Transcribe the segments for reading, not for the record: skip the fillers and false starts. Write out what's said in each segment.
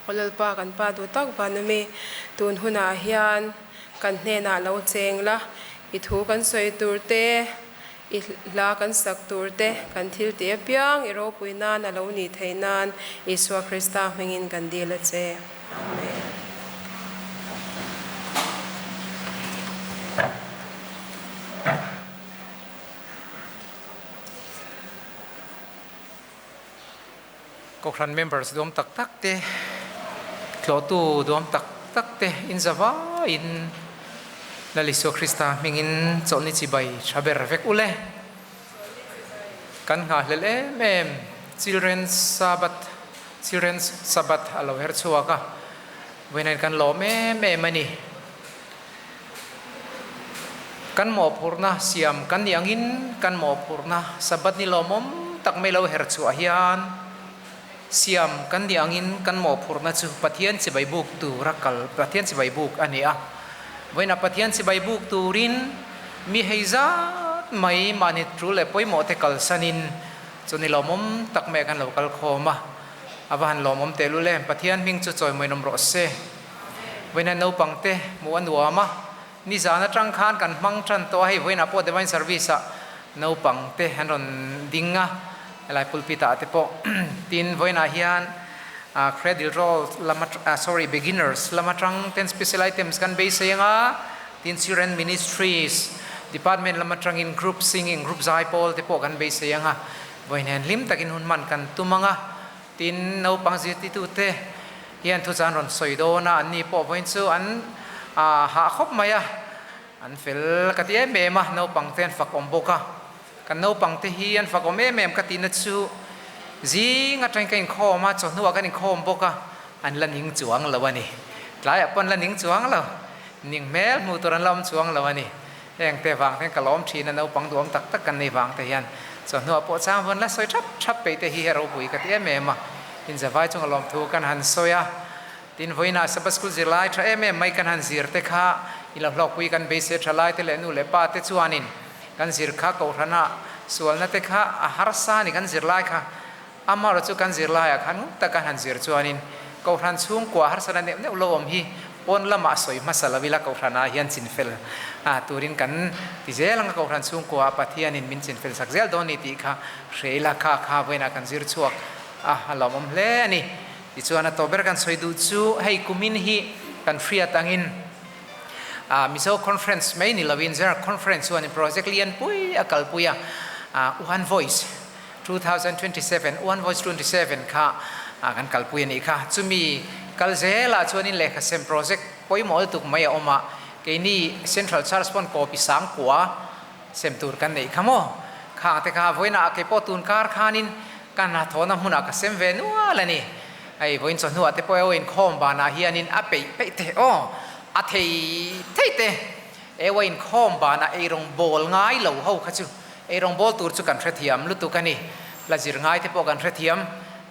Aw Lalpa kan Pa duh tak van awm i, tun hunah hian kan hnenah lo cheng la, i thu kan sawi tur te, i hla kan sak tur te, kan thil tih apiang i ropui nan a lo nih theih nan Isua Krista hmingin kan dil a che. Amen. Kohhran members duam tak tak te, tlawhtu duam tak tak te in za vaiin Lal Isua Krista hmingin chawlhni chibai tha ber vek u le. Kan nghahhlelh em em Children's Sabbath, Children's Sabbath a lo her chhuak a, vawiin kan lawm em em a ni. Kan mawhphurhna siam kan nih angin kan mawhphurhna Sabbath ni lawmawm tak mai lo her chhuah hian siam kan nih angin kan mawhphurhna chu Pathian chibai buk tura kal Pathian chibai buk a ni a. Vawiinah Pathian chibai buk turin mi hei zat mai mahni tul leh pawimawh te kalsanin chu ni lawmawm tak mai kan lo kal khawm a. A va han lawmawm tehlul em! Pathian hming chu chawimawiin awm rawh se. Vawiina naupang te hmuh a nuam a, nizan atang khan kan hmang tan tawh a, hei vawiinah pawh Divine Service ah naupang te an rawn ding a, helai pulpit ah te pawh tin vawiinah hian Cradle Roll lam atang sorry Beginners lam atang ten Special Items kan beisei anga, tin Children Ministries Department lam atangin Group Singing, Group Zaipawl te pawh kan beisei anga, vawiin hian hlim takin hun hman kan tum anga. Tin, naupang zirtitute hian thuchan rawn sawi dawn a, anni pawh vawiin chu an hah khawp mai a, an fel ka ti em em a, naupangte an fakawm bawk a. Kan naupangte hi an fakawm em em ka tihna chu zing atangin ka inkhawm a, chawhnuah kan inkhawm bawk a, an la ning chuang lo a ni. Tlaiah pawh an la ning chuang lo, ning hmel hmuh tur an la awm chuang lo a ni. Heng te vang hian ka lawm thin a, naupang duhawm tak tak kan nei vang te hian chawhnuah pawh chang vawn la sawi thap thap peih te hi he ropui ka ti em em a, inzavai chunga lawmthu kan han sawi a, tin vawiinah Sabbath School zirlai tha em em mai kan han zir te kha i lo hlawkpui kan beisei tha lai te leh nu leh pa te chuanin kan zir kha kohhrana sualna te kha a harsa a ni kan zirlai kha Amaherawh chu kan zirlaiah khan ngun taka han zir chuanin Kohhran chhungkua harsatna neuh neuh lo awm hi pawn lamah sawi hmasa lo ila Kohhranah hian chinfel turin kan ti zel ang a, Kohhran chhungkuaah Pathianin min chinfel sak zel dawn ni tih kha hre ila kha kha vawiinah kan zir chhuak a, a lawmawm hle a ni. Tichuan a tawp ber kan sawi duh chu hei kumin hi kan hriat angin Mizo Conference mai ni loin General Conference chuanin project lianpui a kalpui a, One Voice, 2027, One Voice 27 kha kan kalpui a nih kha. Chumi kal zelah chuanin lehkha sem project pawimawh lutuk mai a awm a, keini Central Church pawn copy sangkua sem tur kan neih kha maw? Khang te kha vawiinah kei pawh tun kar khanin ka hnathawhna hmunah ka sem ve nual a ni. Hei vawiin chawhnuah te pawh e aw inkhawm banah hianin a peih peih te aw, a thei thei te e aw inkhawm banah eirawng bawl ngai lo ho kha chu Eirawngbawl tur chu kan hrethiam lutuk a ni. La zir ngai te pawh kan hrethiam.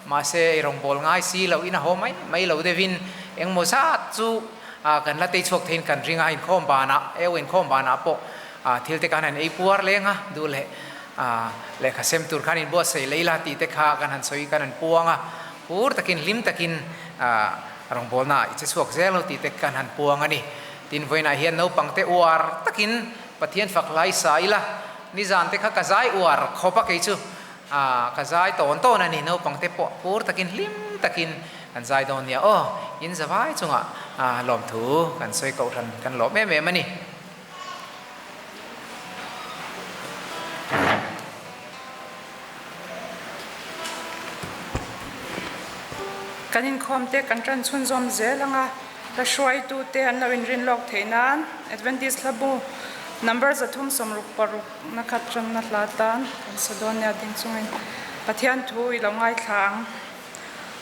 Mahse, eirawngbawl ngai si lo in a haw mai mai lo deuhin engmaw zat chu kan la tei chhuak theiin kan ring a, inkhawm banah, eu inkhawm banah pawh thil te khan han ei puar leng a, duh leh lehkha sem tur khan inbuatsaih leh ila tih te kha kan han sawi kan han puang a, phur takin hlim takin rawngbawlnaah i che chhuak zel lo tih te kan han puang a ni. Tin, vawiinah hian naupangte uar takin Pathian fak hlai sa ila, nizan te kha ka zai uar khawp a kei chu ka zai tawn tawn a ni, naupang te pawh pur takin hlim takin kan zai dawn nia aw, in zavai chungah lawmthu kan sawi kohhran kan lawm em em a ni. Kan inkhawm te kan tan chhunzawm zel ang a. Hla hruaitute an lo inrin lawk theih nan Adventist hlabu number 366 na khat tanna hla tan kan sa dawn nia ding chungin Pathian thu i lo ngaithla ang.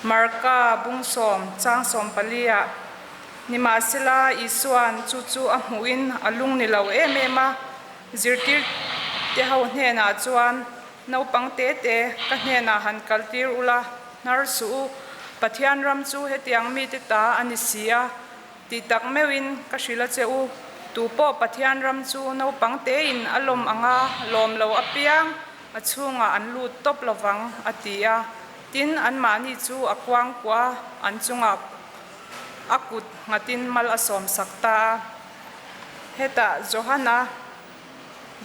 Marka bungsawm chang sawmpali ah nimahsela Isua'n chu chu a hmuhin a lung ni lo em em a, zirtir te ho hnenah chuan naupang te te ka hnenah han kaltir ula, Hnar suh u, Pathian ram chu hetiang mite ta a ni si a, tih tak meuhin ka hrilh a che u. Tu pawh Pathian ram chu naupang tein a lawm ang a, lawm lo apiang a chhungah an lut tawp lovang, a ti a. Tin, anmahni chu a kuangkuah an chungah. A kut nghatin mal a sawm sak ta a. Hetah Johana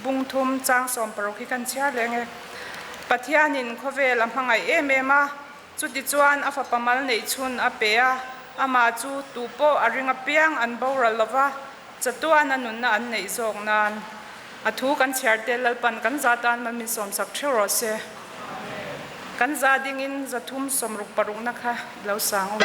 bung thum chang 60 hi kan chhiar leh nge. Pathianin khawvel a hmangaih em em a, chutichuan a fapa mal neih chhun a pe a, amah chu tu pawh a ring apiang an boral lo va, chatuana nunna an neih zawk nan a thu kan chhiar te Lalpan kan za tan mal min sawmsak theuh rawh se. Kan za dingin 366 na kha i lo sang u.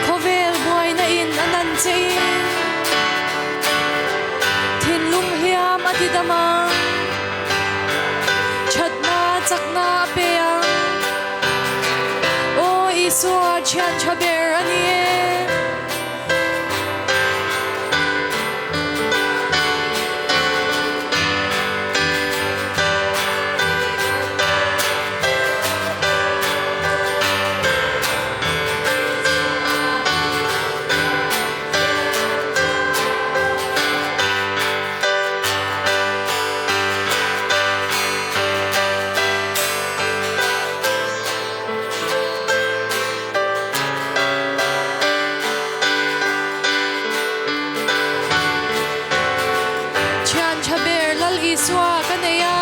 Khawvel buaina in a nan che in thinlung hliam a ti dam ang, thatna chakna a pe ang. Aw Isua thian tha ber a ni e. Thian tha ber Lal Isua ka nei a.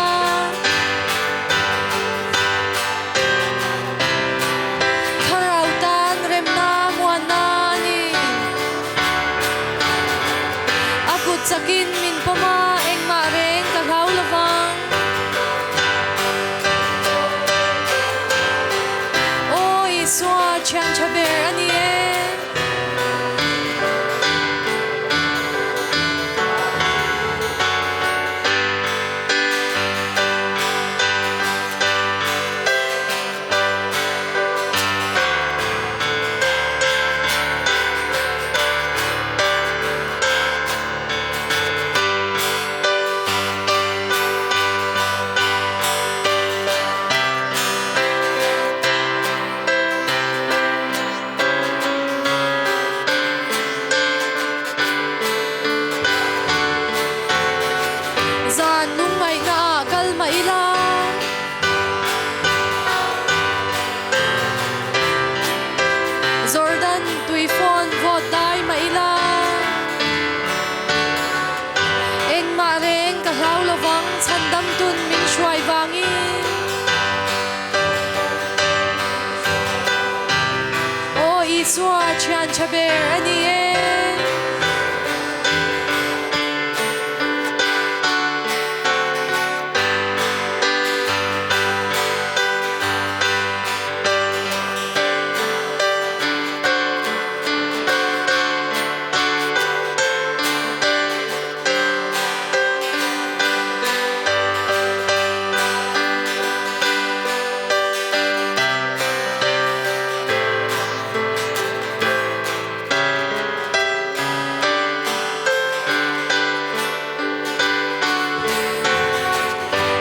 Thlarau tan remna muanna a ni. A kut chakin min pawm a, engmah reng ka hlau lo vang. Aw Isua, thian tha ber a ni e. Zan lungngaihna ah kal mah ila. Jordan tui fawn vawt dai mah ila. Engmah reng ka hlau lovang chhandam tun min hruai vangin. Aw Isua thian tha ber a ni e.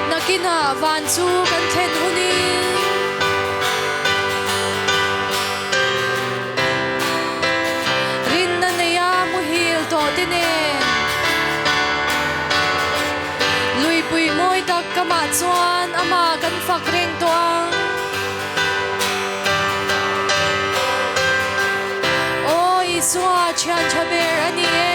Nakinah van chu kan thlen hunin rinna neia muhil tawh te nen luipui mawi tak kamah chuan amah kan fak reng tawh ang. Aw Isua thian tha ber a ni e.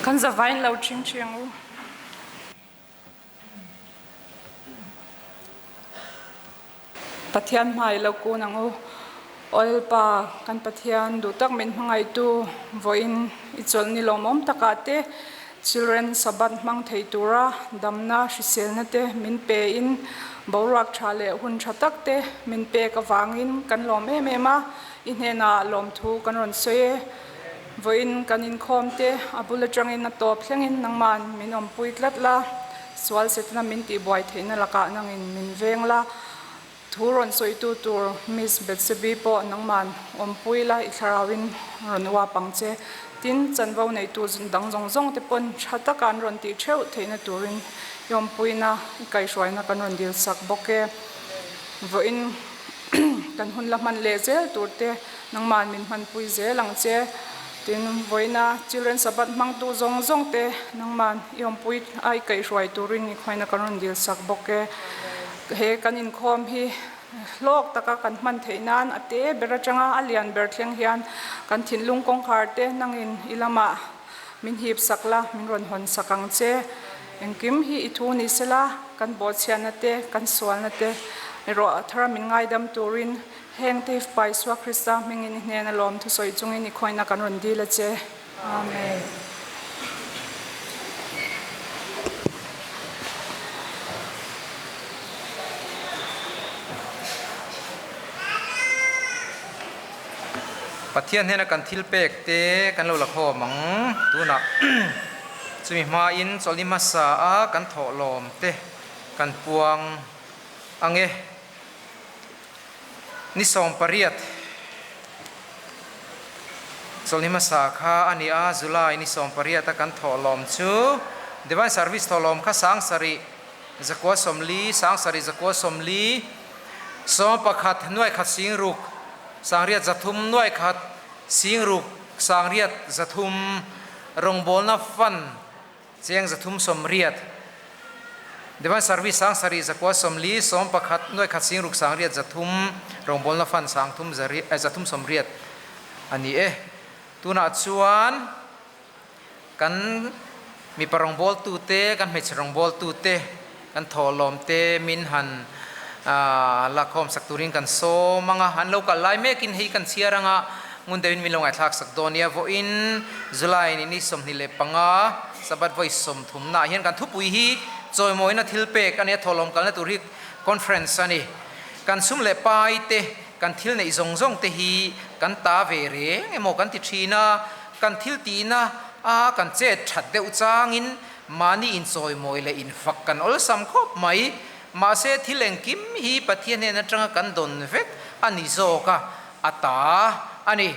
Kan zavain lo ṭhingṭhi ang u. Pathian hmai lo kun ang u. Oil pa kan Pathian duh tak min hmangaihtu vawiin i chawlh ni lawmawm takah te. Children Sabbath hmang thei tura damna hriselna te min pe in boruak tha leh hun tha tak te min pek avangin kan lawm em em a, i hnenah lawmthu kan rawn sawi e. Vawiin kan inkhawm te a bul atangin a tawp thlengin nangman min awmpui tlat la, sual setna min tihbuai theihna lakah nangin min veng la. Thu rawn sawitu tur Miss Bethsebi pawh nangman awmpui la i thlarauin rawn uap ang che. Tin, chanvo neitu dang zawng zawng te pawn tha taka an rawn tih theuh theihna turin i awmpuina i kaihhruaina kan rawn dil sak bawk e. Vawiin kan hun la hman leh zel tur te nangman min hmanpui zel ang che. Tin, vawiina Children Sabbath hmangtu zawng zawng te nangman i awmpui a i kaihhruai turin i khawiina kan rawn dil sak bawk e. He kan inkhawm hi hlawk taka kan hman theih nan a te ber atanga a lian ber thleng hian kan thinlung kawngkhar te nangin i lamah min hip sak la, min rawn hawn sak ang che. Engkim hi i thu ni sela, kan bawhchhiatna te, kan sualna te erawh a thara min ngaidam turin heng te hi Fapa Isua Krista hmingin i hnena lawm thusawi chungin i khawihna kan rawn dil a che. Amen. Pathian hnena kan thil pek te kan lo la khawm ang. Tunah chumi hmain chawlhni hmasa a kan thawhlawm te kan puang ang e. Ni 18 chawlhni hmasa kha a ni a, July ni 18 a kan thawhlawm chu Divine Service thawhlawm kha 70 140, 70 140, 11 nuaikhat 60, 803 nuaikhat 60, 803 rawngbawlna fund Cheng 380, Divine Service 70 140, 11 nuaikhat 60 803, rawngbawlna fund 30 380 a ni e. Tunah chuan kan mipa rawngbawltute, kan hmeichhe rawngbawltute, kan thawhlawmte min han lakhawm sak turin kan sawm ang a, an lo kal lai mekin hei kan chhiar ang a, ngun deuhin min lo ngaithlak sak dawn nia. Vawiin July ni ni 25 Sabbath vawi 30 naah hian kan thupui hi chawimawina thil pek a nia, thawhlawm kalna tur hi conference a ni. Kan sum leh pai te, kan thil neih zawng zawng te hi kan ta ve reng emaw kan ti thin a, kan thil tihna a kan chet that deuh changin Mahni inchawimawi leh infak kan awlsam khawp mai. Mahse, thil engkim hi Pathian hnen atanga kan dawn vek a ni zawk a, a ta a ni.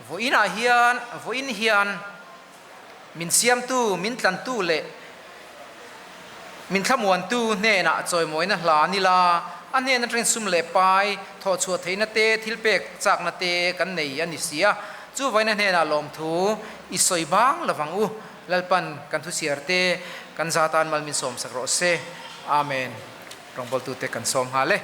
Vawiinah hian, vawiin hian min siamtu, min tlantu leh min thlamuantu hnenah chawimawina hla ni la, a hnen atangin sum leh pai, thawhchhuah theihna te, thil pek chakna te kan nei a ni si a. Chu vawiina hnenah lawmthu i sawi bang lovang u. Lalpan kan thuchhiar te kan za tan mal min sawm sak rawh se. Amen. Rawngbawltute kan sawm nghal e.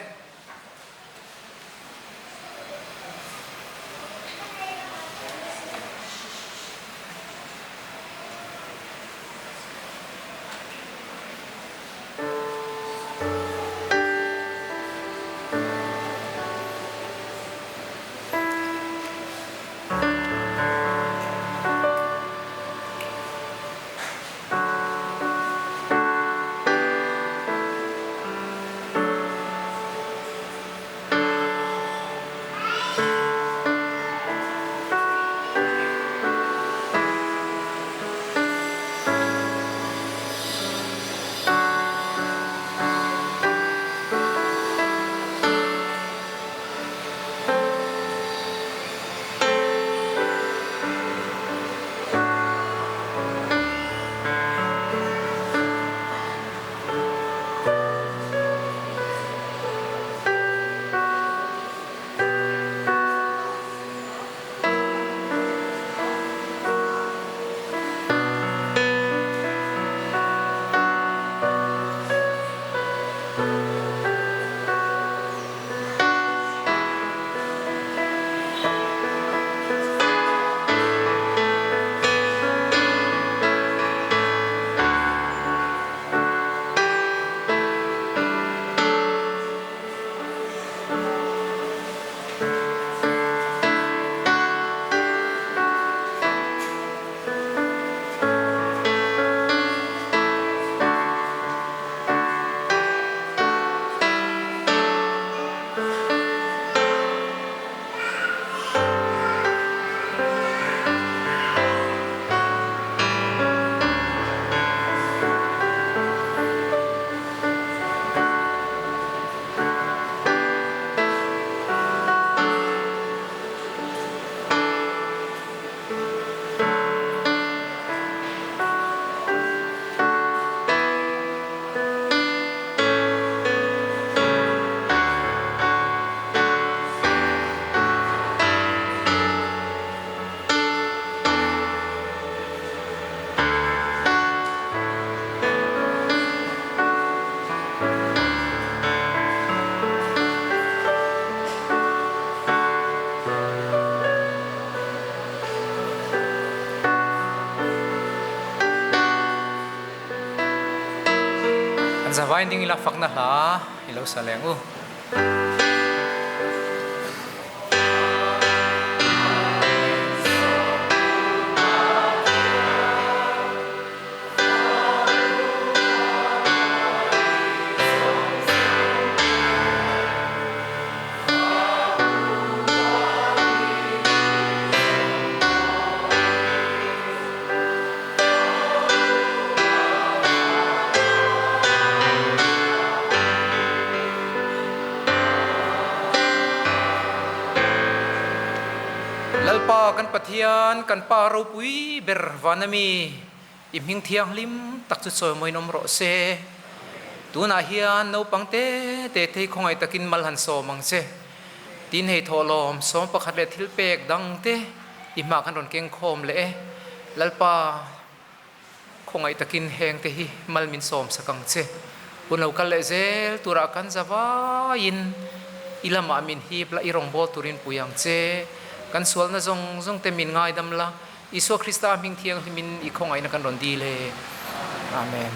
Kan zavain ding ila fakna hla i lo sa leng u. Lalpa kan Pathian, kan Pa ropui ber van ami, i hming thianghlim tak chu chawimawiin awm rawh se. Tunah hian naupang te te thei khawngaih takin mal han sawm ang che. Tin hei thawhlawm sawm pakhat leh thil pek dang te i hma khan rawn keng khawm leh e. Lalpa, khawngaih takin heng te hi mal min sawm sak ang che. Hun lo kal leh zel turah kan za vaiin i lamah min hip la, i rawngbâwl turin pui ang che. Kan sualna zawng zawng te min ngaidam la, Isua Krista hming thianghlimin i khawngaihna kan rawn dil e. Amen.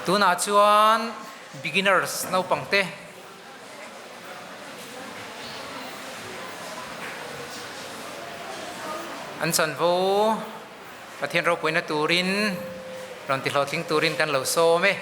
Tunah chuan beginners naupang te an chanvo Pathian ropuina turin rawn ti hlawhtling turin kan lo sawm e.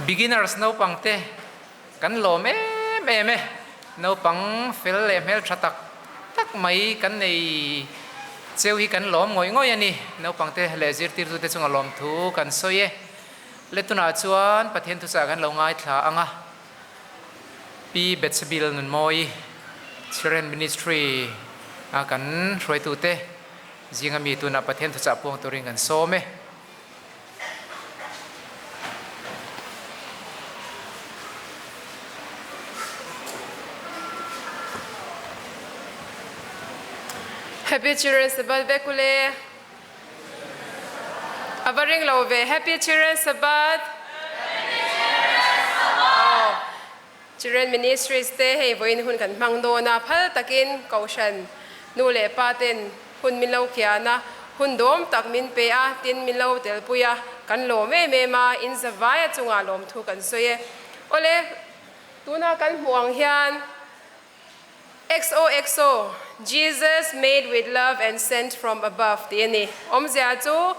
Beginners naupang te kan lawm em em e. Naupang fel leh hmeltha tak tak mai kan nei cheu hi kan lawm ngawih ngawih a ni. Naupang te leh zirtirtute chunga lawmthu kan sawi e. Le tunah chuan Pathian thuchah kan lo ngaithla ang a. Pi Bethsebil Nunmawi, Children Ministry a kan hruaitute zinga mi tunah Pathian thuchah puang turin kan sawm e. Happy Children's Sabbath vek ule. A va ring lo ve. Happy Children's Sabbath! Aw, Children Ministries te hei vawiin hun kan hmang dawn a, phal takin Kohhran nu leh pa ten hun min lo kian a, hun dawm tak min pe a, tin min lo telpui a, kan lawm em em a, in zavaia chungah lawmthu kan sawi e. Awle, tuna kan hmuh ang hian XOXO, Jesus made with love and sent from above tih a ni. Awmzia chu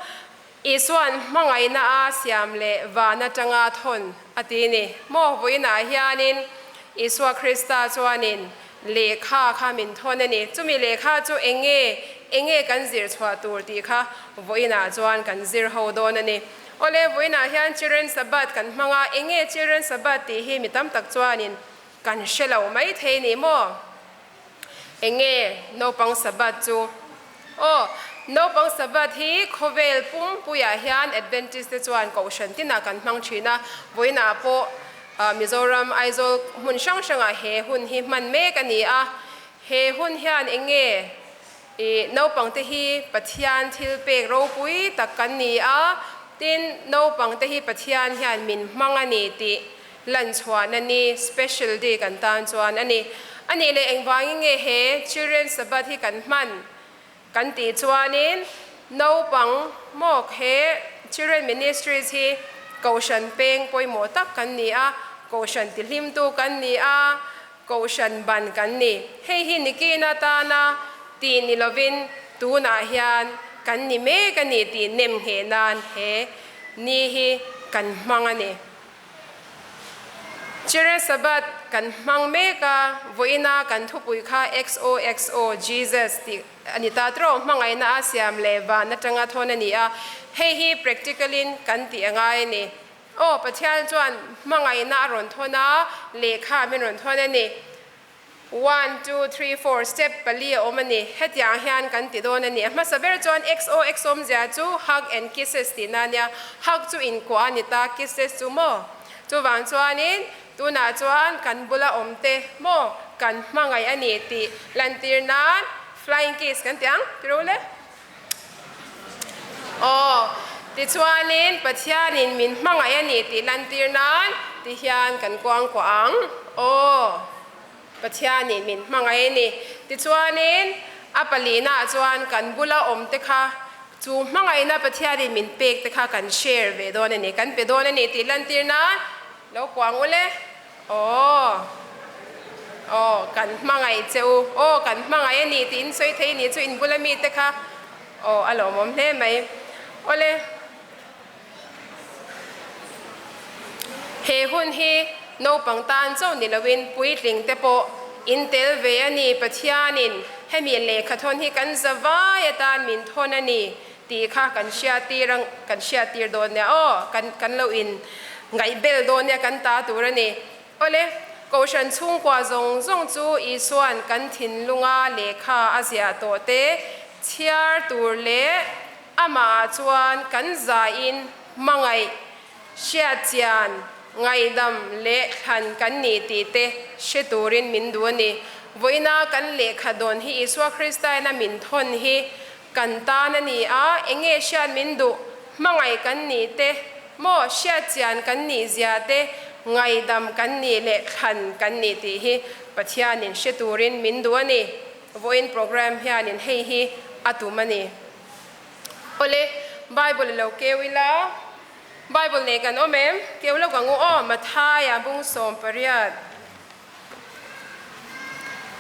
Isua'n hmangaihna a siam leh van atanga thawn a ti a ni. Maw vawiinah hianin Isua Krista chuanin lehkha kha min thawn a ni. Chumi lehkha chu eng nge, eng nge kan zir chhuah tur tih kha vawiinah chuan kan zir ho dawn a ni. Awle, vawiinah hian Children's Sabbath kan hmang a, eng nge Children's Sabbath tih hi mi tam tak chuanin Kan hre lo mai thei ni maw? Enge naupang Sabbath chu? Aw, naupang Sabbath hi khawvel pumpuiah hian Adventist te chuan kohhran tinah kan hmang thin a, vawiinah pawh Mizoram Aizawl hmun hrang hrangah he hun hi hman mek a ni a. He hun hian enge I naupangte hi Pathian thil pek ropui tak kan ni a, tin naupangte hi Pathian hian min hmang a ni tih lanchhuahna ni, special day, kan tan chuan a ni. A nih leh engvangin nge he Children's Sabbath hi kan hman kan tih chuanin naupang mawk he Children Ministries hi Kohhran peng pawimawh tak kan ni a, Kohhran tihlimtu kan ni a, Kohhran ban kan ni. Hei hi nikin atana tih ni lovin tunah hian kan ni mek a ni tih nem ngheh nan he ni hi kan hmang a ni. Children's Sabbath kan hmang mek a, vawiina kan thupui kha XOXO Jesus tih a ni ta tawh. Hmangaihna a siam leh van atanga thawn a ni a, hei hi practical in kan tih a ngai a ni. Aw, Pathian chuan hmangaihna a rawn thawn a, lehkha min rawn thawn a ni. One, two, three, four, step pali a awm a ni. Hetiang hian kan ti dawn a ni. A hmasa ber chuan XO, X awmzia chu hug and kisses tihna a nia. Hug chu inkuah a ni ta, kisses chu maw? Chuvang chuanin tunah chuan kan bula awmte maw kan hmangaih a ni tih lantir nan flying kiss kan ti ang, ti ro le? Aw, tichuanin Pathianin min hmangaih a ni tih lantir nan ti hian kan kuang kuah ang. Aw, Pathianin min hmangaih a ni. Tichuanin a palihnaah chuan kan bula awm te kha chu hmangaihna Pathianin min pek te kha kan share ve dawn a ni, kan pe dawn a ni tih lantir nan lo kuang u le. Aw, aw, kan hmangaih che u. Aw, kan hmangaih a ni tiin sawi thei ni chu in bula mite kha aw a lawmawm hle mai. Awle, he hun hi naupang tan chauh ni loin puitling te pawh in tel ve a ni. Pathianin hemi lehkha thawn hi kan za vai atan min thawn a ni tih kha kan hriattir ang, kan hriattir dawn nia aw, kan kan lo in ngaihbel dawn nia kan ta tur a ni. Awle, Kohhran chhungkua zawng zawng chu Isua'n kan thinlunga lehkha a ziah tawh te chhiar tur leh amahah chuan kan zain hmangaih, hriatchian, ngaihdam leh thlan kan ni tih te hre turin min duh a ni. Vawiina kan lehkha dawn hi Isua Kristaina min thawn hi Kan tan a ni a, eng nge hriat min duh, hmangaih kan nih te, maw hriat chian kan nih zia te, ngaihdam kan nih leh thlan kan nih tih hi Pathianin hre turin min duh a ni. Vawiin program hianin hei hi a tum a ni. Awle, Bible i lo keu ila, Bible nei kan awm em? Keu lo ka ngu aw, Mathaia bung 18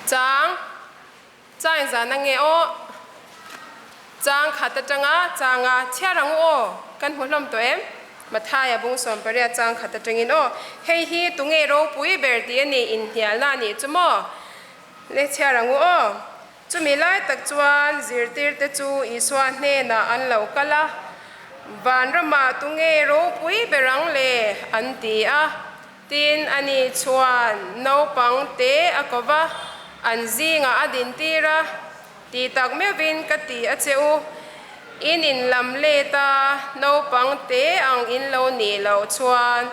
chang. Chang zan a nge aw. Chang khat atanga changa chhiar ang u aw. Kan hmu hlawm tawh em? Mathaia bung 18 chang khat atangin aw, hei hi tunge ropui ber tih a ni inhnialna a nih chu maw? Le chhiar ang u aw. Chumi lai tak chuan zirtirte chu Isua hnenah an lo kal a, Vanramah tunge ropui ber ang le? an ti a. Tin, ani chuan naupang te a ko va, an zingah a dintir a, Ti tak meuhin ka ti a che u, in in lam let a, naupang te ang in lo nih loh chuan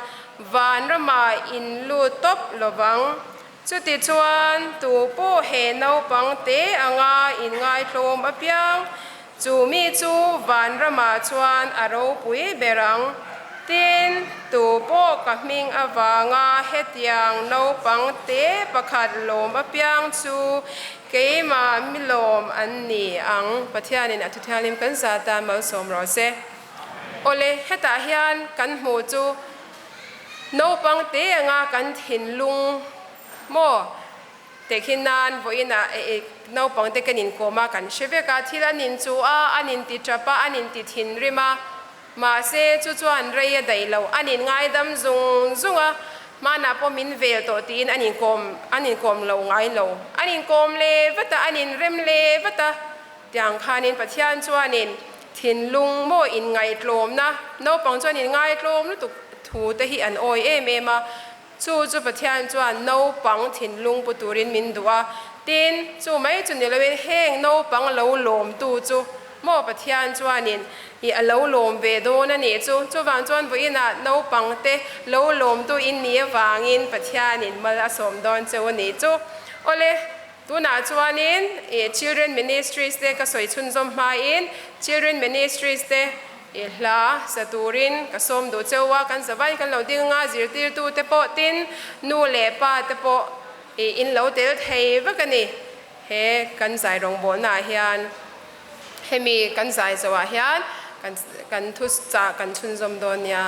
vanramah in lut tawp lovang. Chuti chuan tu pawh he naupang te anga in ngaitlawm apiang, chu mi chu vanramah chuan a ropui ber ang. Tin, tu pawh ka hming avanga hetiang naupang te pakhat lawm apiang chu Keimah mi lawm an ni ang, Pathianin a thuthianghlim kan za tan malsawm rawh se. Awle, hetah hian kan hmuh chu naupang te anga kan thinlung maw tehkhin nan vawiinah naupang te kan inkawm a, kan hre vek a, thil an inchuh a, an inti tap a, an inti thinrim a, Mahse, chu chuan rei a daih lo. An inngaidam zung zung a, hmanah pawh min vel tawh tiin an inkawm an inkawm lo ngai lo. An inkawm leh vat a, an inrem leh vat a. Tiang khanin Pathian chuanin thinlung maw inngaihtlawmna, naupang chuan inngaihtlawm lutuk thu te hi an awi em em a. Chu chu Pathian chuan naupang thinlung pu turin min duh a, tin, chu mai chu ni loin heng naupang lo lawmtu chu maw Pathian chuanin i a lo lawm ve dawn a nih chu. Chuvang chuan vawiinah naupangte lo lawmtu in nih avangin Pathianin mal a sawm dawn cheu a nih chu. Awle, tunah chuanin i Children Ministries te ka sawi chhunzawm hmain Children Ministries te I hla sa turin ka sawm duh cheu a, kan zavai kan lo ding anga zirtirtu te pawh tin nu leh pa te pawh i in lo tel thei vek a ni. He kan zai rawngbawlna ah hian hemi kan zai zawh ah hian kan kan thu chah kan chhunzawm dawn nia.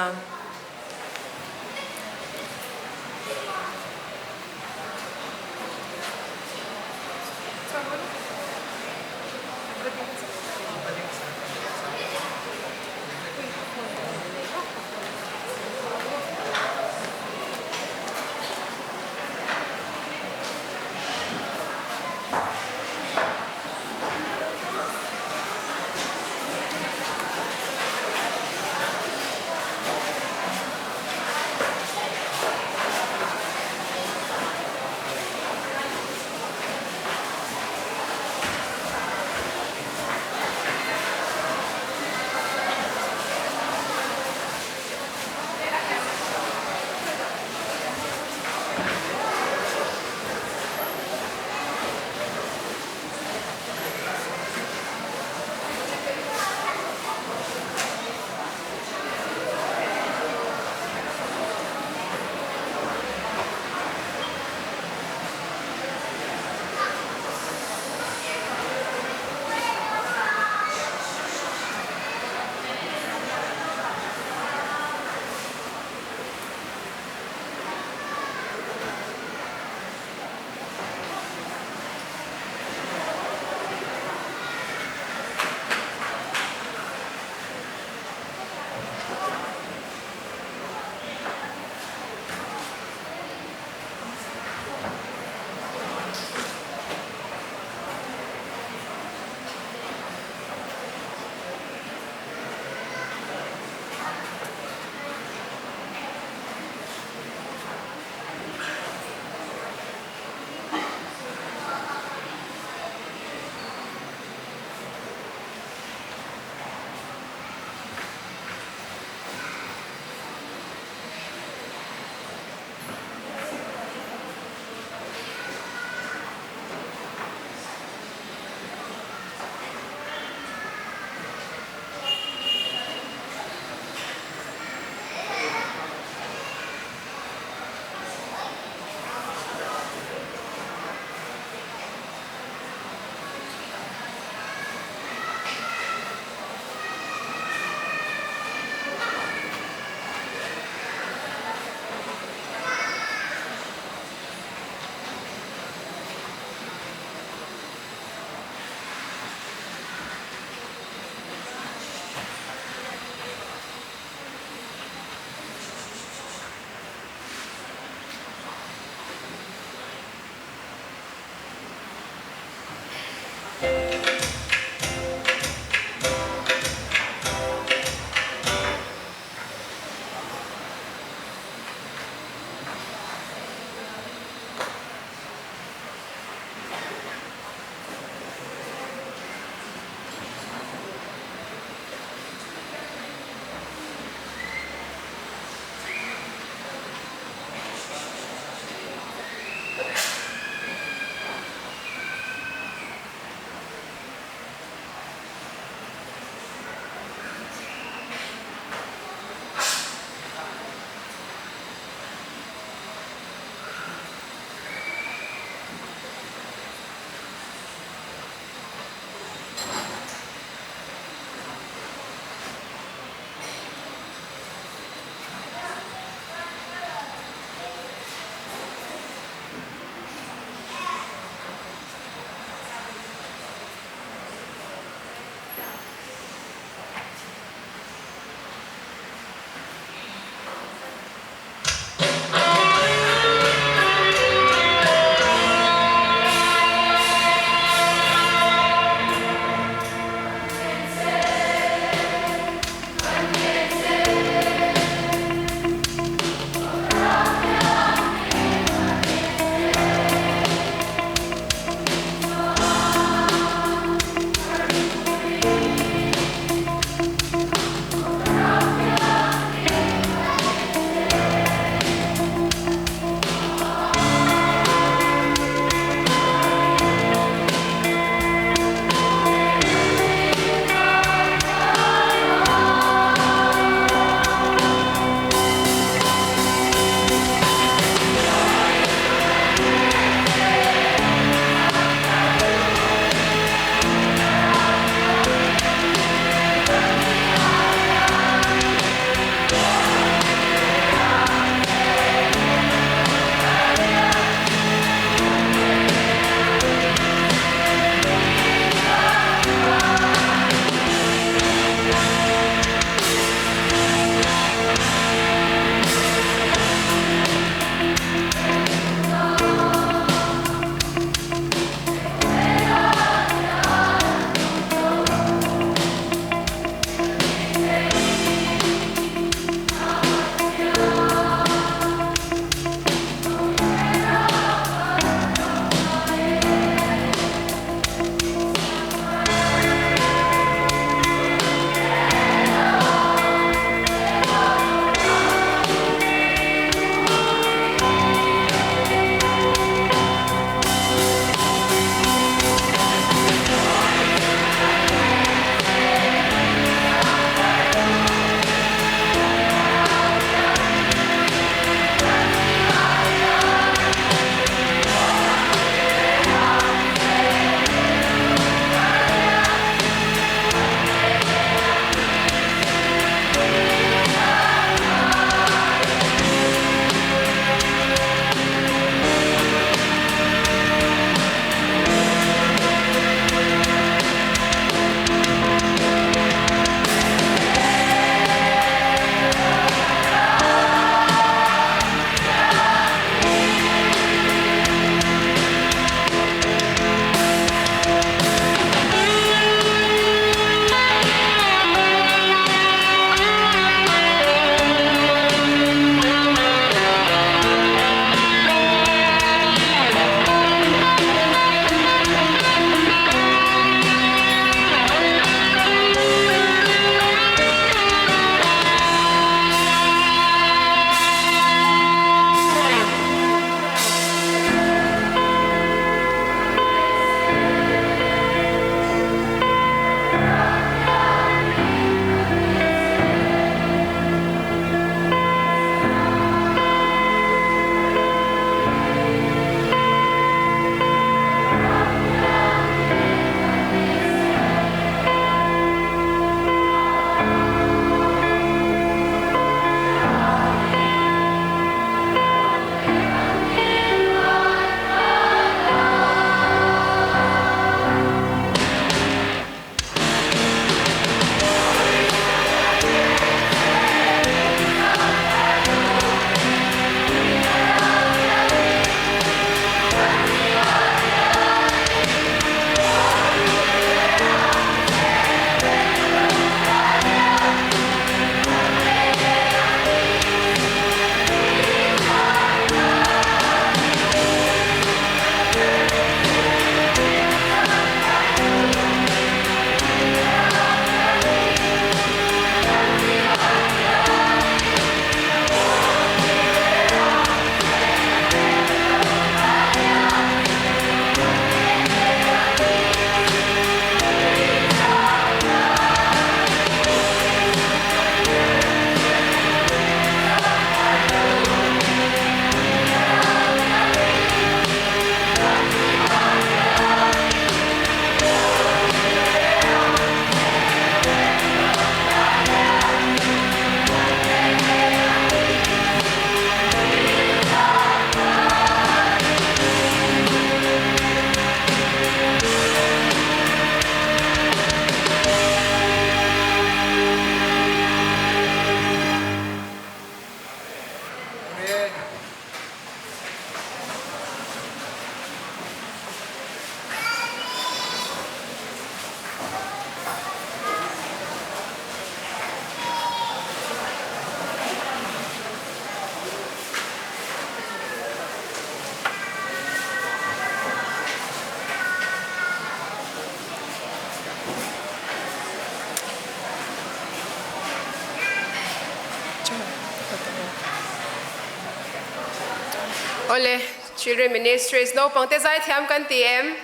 Awle, Children Ministries naupangte zaithiam kan ti em?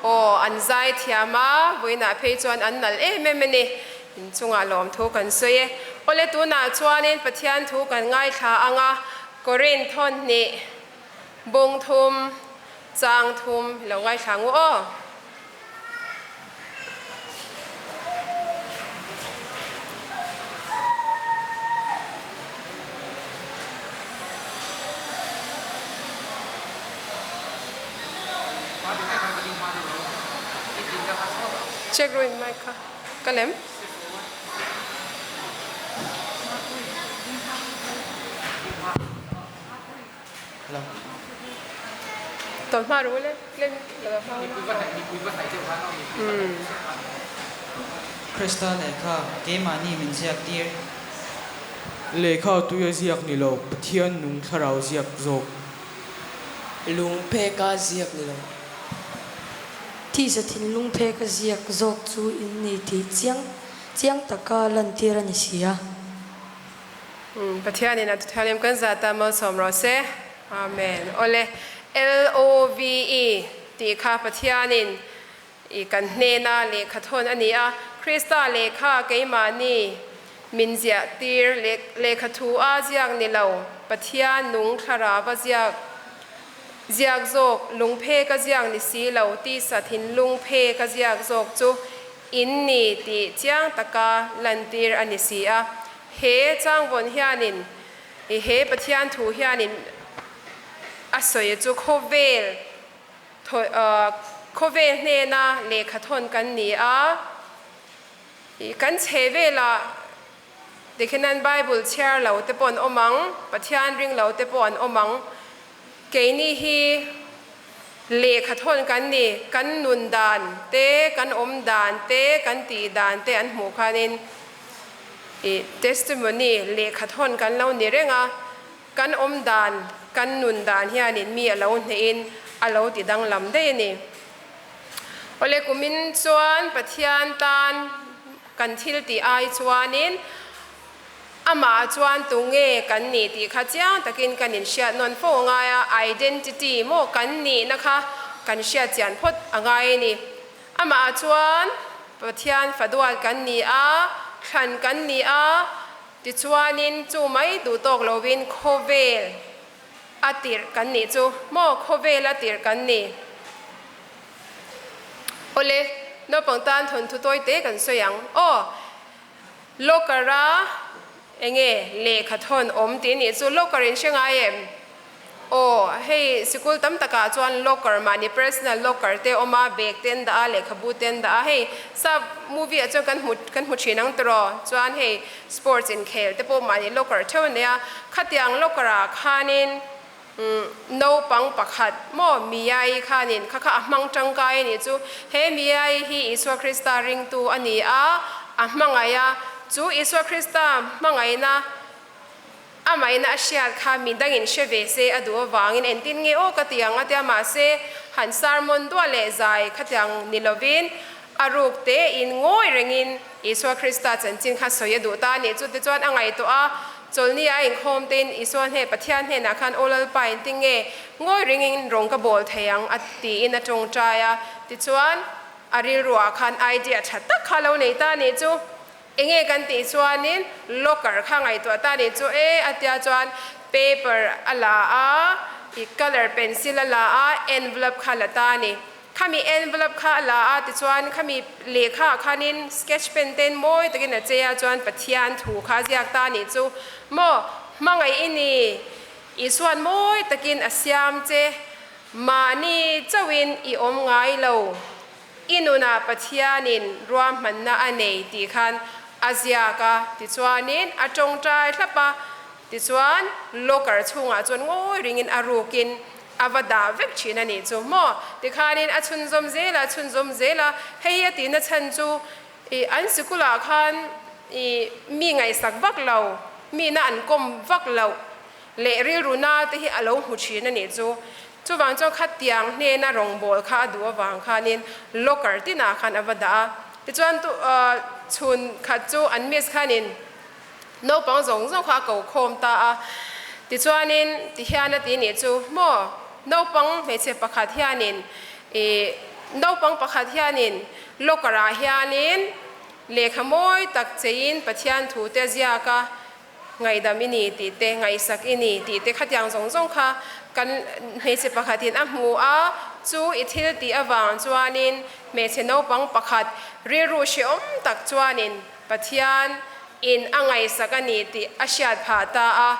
Aw, an zaithiam a, vawiinah phei chuan an nalh em em a ni. Inchungah lawmthu kan sawi e. Awle, tunah chuanin Pathian thu kan ngaithla ang a, Korinth thawnhnih bung thum chang thum lo ngaithla ngu aw. Check ru in mic kha ka lem. Tawlhma ru le tlem lo hma Krista lehkha keimahni min ziak tir. Lehkha tuia ziak ni lo, Pathian nung thlarau ziak zawk. Lung pheka ziak ni lo. Tisa thinlung pheka ziak zawk chu in ni tih chiang chiang taka lantir a ni si a. Pathianin a Tuthianghlim kan zata malsawm rawh se. Amen. Awle, LOVE tih kha Pathianin i kan hnena lehkha thawn a ni a, Krista lehkha keimahni min ziah tir lehkha thu a ziak ni lo, Pathian nung thlarava ziak ziak zawk, lungphe ka ziak ni si lo, tisa thinlung phe ka ziak zawk chu in ni tih chiang taka lantir a ni si a. He changvawn hianin i he Pathian thu hianin a sawi chu khawvel khawvel hnena lehkha thawn kan ni a, i kan chhe velah tikhian Bible chhiar lo te pawh an awm ang, Pathian ring lo te pawh an awm ang. Keini hi lehkha thawn kan ni, kan nun dan te, kan awm dan te, kan tih dan te an hmuh khanin i testimony lehkha thawn kan lo ni reng a, kan awm dan, kan nun dan hianin mi a lo hnehin a lo ti danglam daih a ni. Awle kumin chuan Pathian tan kan thil tih ai chuanin Amah chuan tunge kan nih tih kha chiang takin kan inhriat nawn fo a ngai a, identity maw kan nihna kha kan hriat chian phawt a ngai a ni. Amah chuan Pathian fadual kan ni a, thlan kan ni a, tichuanin chu mai duh tawk lovin khawvel a tirh kan nih chu maw khawvel a tirh kan ni. Awle, naupang tan thawnthu tawi te kan sawi ang aw. Locker a enge lehkha thawn awm tih nih chu locker in hre ngai em? Aw, hei sikul tam takah chuan locker mahni personal locker te awm a, bag te an dah a, lehkhabu te an dah a, hei sap movie ah chuan kan hmu kan hmu thin ang tawh chuan hei sports inkhel te pawh mahni locker theuh a nei a, khatiang locker ah khanin Naupang pakhat maw Miyai khanin kha kha a hmang tangkai a nih chu. He Miyai hi Isua Krista ringtu a ni a, a hmangaih a. Chu Isua Krista hmangaihna amaina a hriat kha mi dangin hre ve se a duh avangin entin nge aw ka ti ang a tia mahse han sermon duah leh zai khatiang ni lovin a ruk tein ngawi rengin Isua Krista chanchin kha sawi a duh ta a nih chu. Tichuan a ngaihtuah a, Chawlhni a inkhawm tein Isua hne Pathian hnenah khan Aw Lalpa engtin nge ngawi ringin rawng ka bawl thei ang a tiin a tawngtai a. Tichuan a rilruah khan idea tha tak kha lo nei ta a nih chu. Enge kan tih chuanin locker kha ngaihtuah ta a nih chu e a tia chuan paper a la a, i colour pencil a la a, envelope kha la ta a ni. Khami envelope kha a la a, tichuan khami lehkha ah khanin sketch pen ten mawi takin a chei a, chuan Pathian thu kha a ziak ta a nih chu maw, hmangaih i ni, Isuan mawi takin a siam che, mahni chauhin i awm ngai lo, i nunah Pathianin ruahmanna a nei tih khan a ziak a, tichuanin a tawngtai thlap a, tichuan locker chhungah chuan ngawi ringin a rukin A va dah vek thin a nih chu maw? Tikhanin a chhunzawm zel a, chhunzawm zel a, hei hi a tihna chhan chu i an sikulah khan i mi ngaihsak vak lo, mihna an kawm vak loh leh rilru na te hi a lo hmu thin a nih chu. Chuvang chuan khatiang hnena rawngbâwl kha a duh avang khanin locker tinah khan a va dah a. Tichuan chhun khat chu an miss khanin naupang zawng zawng kha a ko khawm ta a. Tichuanin tihian a ti nih chu maw naupang hmeichhe pakhat hianin ih naupang pakhat hianin locker ah hianin lehkha mawi tak cheiin Pathian thu te a ziak a, ngaihdam i ni tih te, ngaihsak i ni tih te khatiang zawng zawng kha kan hmeichhe pakhatin a hmu a, chu i thil tih avang chuanin hmeichhe naupang pakhat rilru hrehawm tak chuanin Pathian in a ngaihsak a ni tih a hriat phah ta a,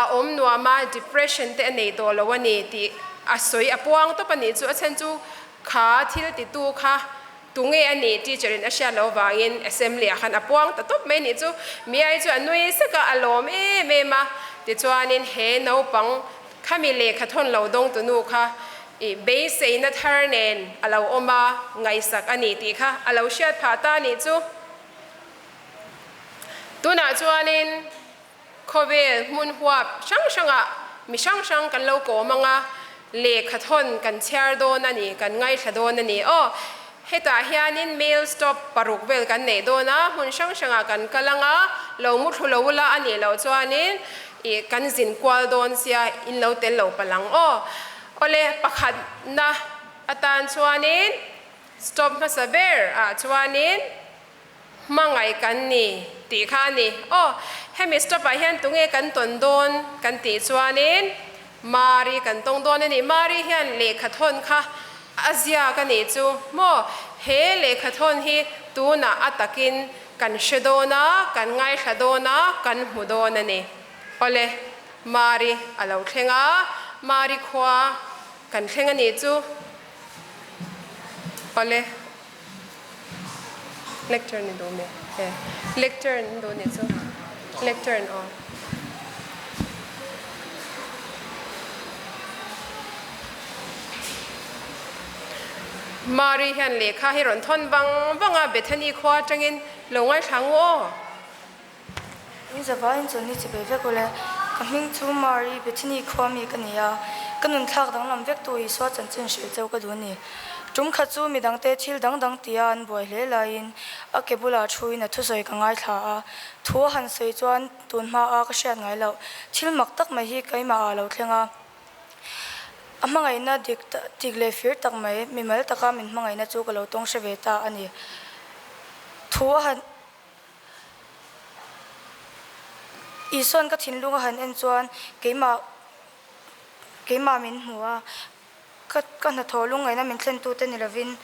a awm nuam a, depression te a nei tawh lo a ni tih a sawi a puang tawp a nih chu, a chhan chu kha thil titu kha Tunge a nih teacher in a hriat loh vangin assembly ah khan a puang ta tawp mai nih chu Miai chu a nui sek a, a lawm em em a. Tichuanin he naupang khami lehkha thawn lo dawng tu nu kha i beiseina thar nen a lo awm a, ngaihsak a ni tih kha a lo hriat phah ta nih chu. Tunah chuanin Khawvel hmun huap hrang hrangah mi hrang hrang kan lo kawm ang a, lehkha thawn kan chhiar dawn a ni, kan ngaithla dawn a ni. Aw, hetah hianin mail stop paruk vel kan neih dawn a, hmun hrang hrangah kan kal ang a, lo mu thlu lo ula a nih loh chuanin ih kan zin kual dawn sia in lo tel lo palh ang. Aw, awle pakhatna atan chuanin stop hmasa ber ah chuanin Hmangaih kan ni tih kha a ni. Aw, hemi stop ah hian tunge kan tawn dawn kan tih chuanin Mari kan tawng dawn a ni. Mari hian lehkha thawn kha a ziak a nih chu maw? He lehkha thawn hi tunah a takin kan hre dawn a, kan ngaithla dawn a, kan hmu dawn a ni. Awle, Mari a lo thleng a, Mari khua kan thleng a nih chu. Awle. Lecture ni duh mi e lecture ni duh nih chu lecture aw. Mari hian lehkha hi rawn thawn vang vang a Bethany khua atangin lo ngaithla ngu aw. In zavaiin chuan ni chibei vek ule. Ka hming chu Mari, Bethany khua mi ka ni a, ka nun thlak danglam vek tu Isua chanchin hrilh cheu ka duh a ni. Tum khat chu midangte thil dang dang tia an buai hle laiin a ke bulah thuin a thusawi ka ngaithla a, thu a han sawi chuan tun hmaa ka hriat ngai loh thil mak tak mai hi keimah ah a lo thleng a. A hmangaihna dik dik leh fir tak mai, mimal taka min hmangaihna chu ka lo tawng hre ve ta a ni. Thu a han. Isua'n ka thinlung a han en chuan keimah keimah min hmu a, ka ka hnathawh lungngaihna min thlentute ni lovin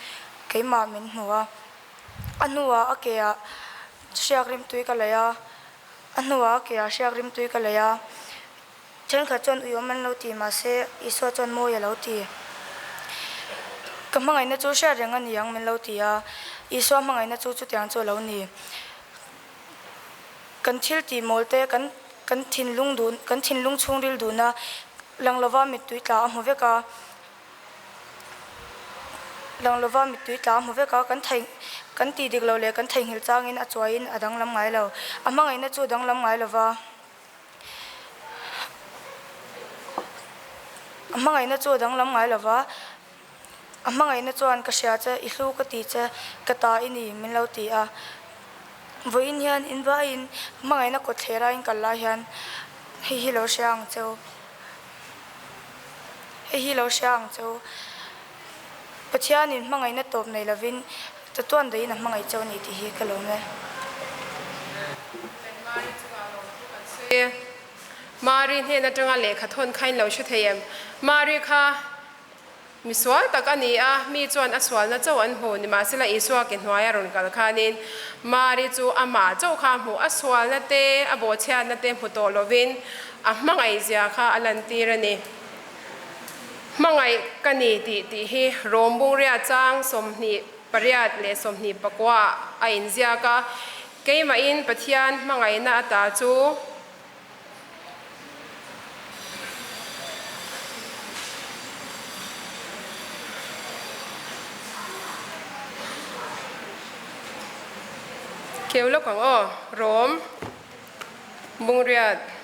keimah min hmu a. A hnuah a keah hriak rimtui ka laih a, a hnuah a keah hriak rimtui ka laih a. Thenkhat chuan uiawm an lo ti, mahse Isua chuan mawi a lo ti. Ka hmangaihna chu hriat reng a ni ang min lo ti a, Isua hmangaihna chu chutiang chu a lo ni. Kan thil tih mawl te, kan kan thinlung duh, kan thinlung chhungril duhna lang lova mittui tla a hmu vek a, lang lova mittui tla a hmu vek a, kan thei kan tih dik loh leh kan theihnghilh changin a chuaiin a danglam ngai lo. A hmangaihna chu a danglam ngai lova. A hmangaihna chu a danglam ngai lo va, a hmangaihna chuan ka hria che, i hlu ka ti che, ka ta i ni min lo ti a. Vawiin hian in vaiin hmangaihna kawt thlera in kal lai hian hei hi lo hria ang cheu, hei hi lo hria ang cheu. Pathianin hmangaihna tawp nei lovin chatuan dahin a hmangaih chauh a ni tih hi ka lawm e. Mari chungah lawmthu kan sawi e. Mari hnen atanga lehkha thawn kha in lo hre thei em? Mari kha mi sual tak a ni a, mi chuan a sualna chauh an hmu. Nimahsela Isua ke hnuaia rawn kal khanin Mari chu amah chauh kha a hmu. A sualna te, a bawhchhiatna te hmu tawh lovin a hmangaihzia kha a lantir a ni. Hmangaih ka ni tih tih hi Rom Bungria chang 28 leh 29 ah a inziak a, Keimahin Pathian hmangaihna ata chu Keu lawk ang aw, Rom Bungriat.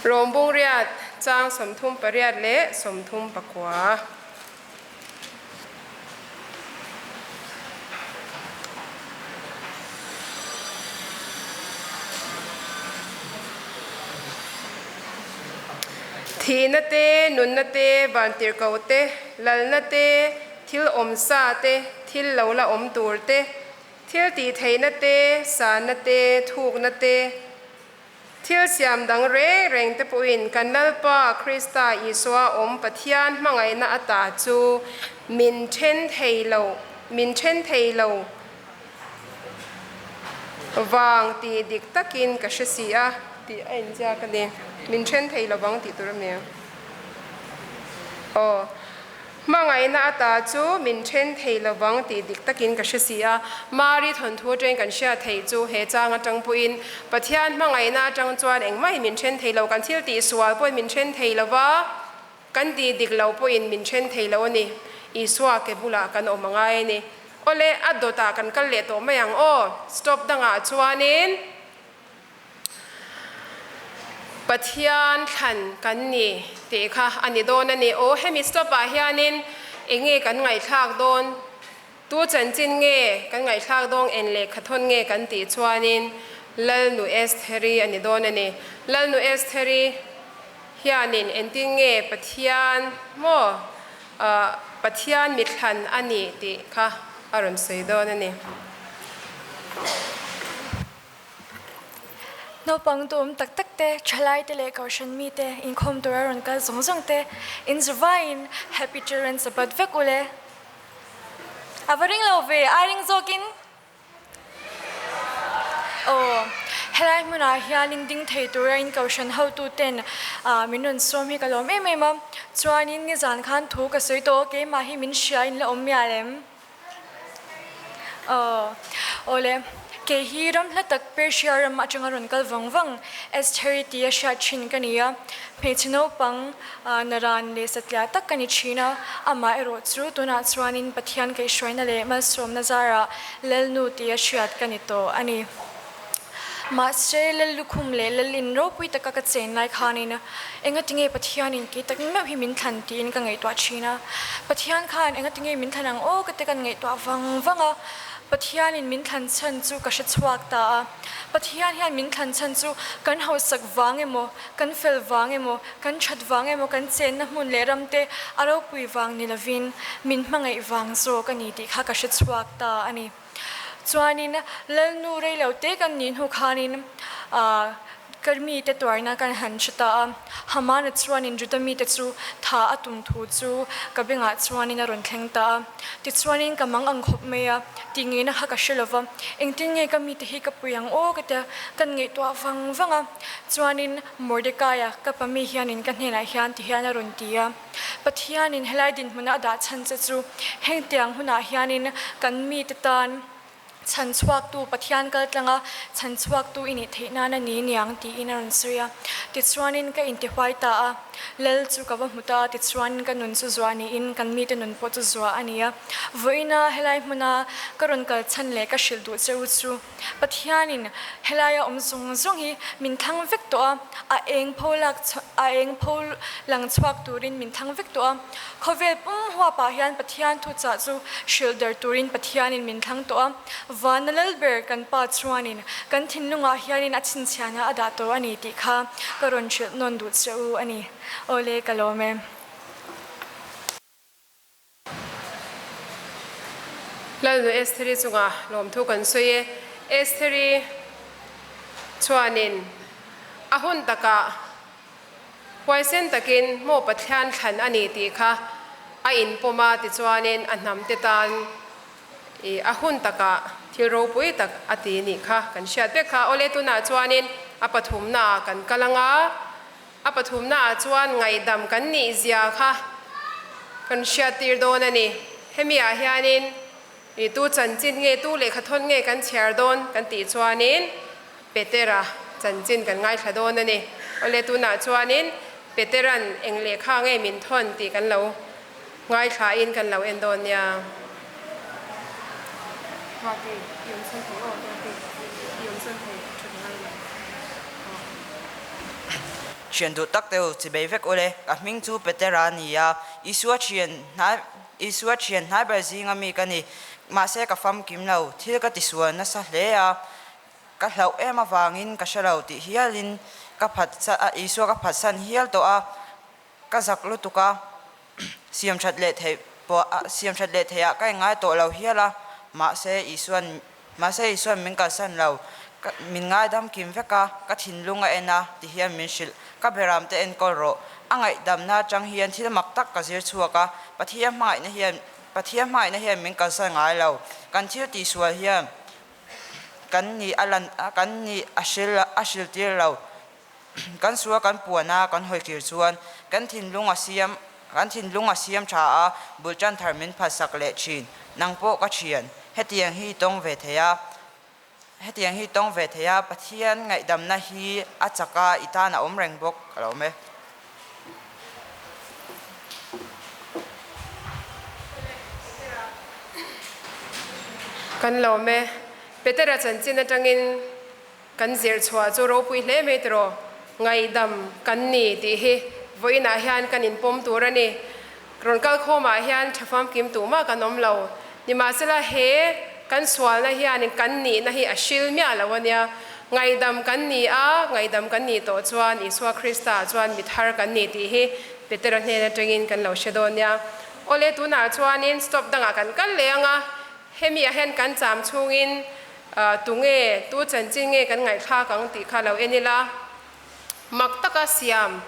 Rawmbung riat chang 38 leh 34. Thihna te, nunna te, vantirhkoh te, lalna te, thil awm sa te, thil lo la awm tur te, thil tih theihna te, sanna te, thukna te, thil siam dang reng reng te pawhin kan Lalpa Krista Isua awm Pathian hmangaihna ata chu min then thei lo, min then thei lo vang tih dik takin ka hre si a tih a inziak a ni. Min then thei lovang tih tur a mi. Aw. Hmangaihna ata chu min then thei lovang tih dik takin ka hre si a. Mari thawnthu atangin kan hriat theih chu he chang atang pawhin Pathian hmangaihna atang chuan engmah min then thei lo, kan thil tih sual pawhin min then thei lova, Kan tih dik lo pawhin min then thei lo a ni. Isua ke bulah kan awm a ngai a ni. Awle, a dawtah kan kal leh tawh mai ang aw. Stop dangah chuanin Pathian thlan kan ni tih kha a ni dawn a ni. Aw, hemi stop ah hianin eng nge kan ngaihthlak dawn? Tu chanchin nge kan ngaihthlak dawng en lehkha thawn nge kan tih chuanin Lalnu Estheri a ni dawn a ni. Lalnu Estheri hianin engtin nge Pathian maw Pathian mithlan a ni tih kha a rawn sawi dawn a ni. Naupang duhawm tak tak te, thalai te leh kohhran mi te inkhawm tura rawn kal zawng zawng te inzuvaiin Happy Children's Sabbath vek ule. A va ring lo ve, a ring zawkin. Aw, helai hmunah hianin ding thei tura in kohhran hotu ten min rawn sawm hi ka lawm em em a. Chuanin nizan khan thu ka sawi tawh, keimah hi min hria in la awm mial em? Aw, awle. Kei hi ram hla tak Persia ram atanga rawn kal vang vang Estheri tia hriat thin ka ni a. Hmeichhe naupang naran leh satliah tak ka ni thin a, amah erawh chu tunah chuanin Pathian kaihhruaina leh malsawmna zarah Lalnu tia hriat ka ni tawh a ni. Mahse, Lal lukhum leh Lal in ropui taka ka chen lai khanin engatinge Pathianin kei tak meuh hi min thlan tiin ka ngaihtuah thin a. Pathian khan engatinge min thlan ang aw ka te kan ngaihtuah vang vang a. Pathianin min thlan chhan chu ka hre chhuak ta a. Pathian hian min thlan chhan chu kan hausak vang emaw, kan fel vang emaw, kan that vang emaw, kan chenna hmun leh ram te a ropui vang ni lovin min hmangaih vang zawk a ni tih kha ka hre chhuak ta a ni. Chuanin Lalnu rei lo te kan nih hnu khanin ka mite tuarna kan han hre ta a, Hamana chuanin Juda mite chu tha a tum thu chu ka bengah chuanin a rawn thleng ta a. Tichuanin ka mang ang khawp mai a, tih ngeina kha ka hre lo va, engtin nge ka mite hi ka pui ang aw ka tia kan ngaihtuah vang vang a. Chuanin Mordekaia ka pami hianin ka hnenah hian ti hian a rawn ti a. Pathianin helai dinhmuna a dah chhan che chu hengtiang hunah hianin kan mite tan chhan chhuaktu Pathian kal tlanga chhan chhuaktu i nih theih nan a ni niang tiin a rawn sawi a. Tichuanin ka intihuai ta a, Lal chu ka va hmu ta a, tichuanin ka nun chu zuah niin kan mite nun pawh chu zuah a ni a. Vawiina helai hmuna ka rawn kal chhan leh ka hrilh duh che u chu Pathianin helaia awm zawng zawng hi min thlang vek tawh a, a eng pho lak a eng pho lang chhuak turin min thlang vek tawh a. Khawvel pum huapah hian Pathian thuchah chu hrilh der turin Pathianin min thlang tawh a. Vana lal ber kan Pa chuanin kan thinlungah hianin a chhinchhiahna a dah tawh a ni tih kha ka rawn hrilh nawn duh che u a ni. Awle ka lawm e. Lalnu Estheri chungah lawmthu kan sawi e. Estheri chuanin a hun takah huaisen takin maw Pathian thlan a ni tih kha a inpawm a, tichuanin a hnamte tan i a hun takah thil ropui tak a ti nih kha kan hriat vek kha. Awle tunah chuanin a pathumnaah kan kal ang a. A pathumnaah chuan ngaihdam kan nih zia kha kan hriattir dawn a ni. Hemi ah hianin i tu chanchin nge, tu lehkha thawn nge kan chhiar dawn kan tih chuanin Petera chanchin kan ngaithla dawn a ni. Awle tunah chuanin Petera'n eng lehkha nge min thawn tih kan lo ngaithlain kan lo en dawn nia. Duati, i awm sawn thei aw, Duati, i awm sawn thei, ṭhat ngai lo. Thian duh tak deuh chi bei vek ule, ka hming chu Petera a ni a, Isua thian hnai Isua thian hnai ber zinga mi ka ni. Mahse ka famkim lo, thil ka tisual nasa hle a, ka hlauh em avangin ka hre lo tih hialin ka phat Isua ka phatsan hial tawh a. Ka zak lutuk a, siam that leh theih pawh siam that leh theih ah ka inngai tawh lo hial a, mahse Isuan mahse Isuan min kalsan lo, ka min ngaidam kim vek a, ka thinlung a en a ti hian min hrilh, ka beram te enkawl rawh, a ngaihdamna atang hian thil mak tak ka zir chhuak a, Pathian hmangaihna hian Pathian hmangaihna hian min kalsan ngai lo, kan thil tihsual hian kan nih a lan kan nih a hril a hril tir lo. Kan sual kan puan a, kan hawikir chuan kan thinlung a siam kan thinlung a siam tha a, bul tan thar min phatsak leh thin. Nang pawh ka thian, hetiang hi i tawng ve thei a, hetiang hi i tawng ve thei a, Pathian ngaihdamna hi a chak a, i tan a awm reng bawk ka lo awm e. Kan lawm e. Petera chanchin atangin Kan zir chhuah chu ropui hle mai tiraw? Ngaihdam kan ni tih hi vawiinah hian kan inpawm tur a ni. Rawn kal khawmah hian tha famkim tumah kan awm lo. Nimahsela he kan sualna hianin kan nihna hi a hril miah lo a nia. Ngaihdam kan ni a, ngaihdam kan nih tawh chuan Isua Krista chuan mi thar kan ni tih hi Petera hnen atangin kan lo hre dawn nia. Awle tunah chuanin stop dangah kan kal leh ang a, Hemi ah hian kan cham chhungin tunge, tu chanchin nge kan ngaihthlak ang tih kha lo en ila, mak taka siam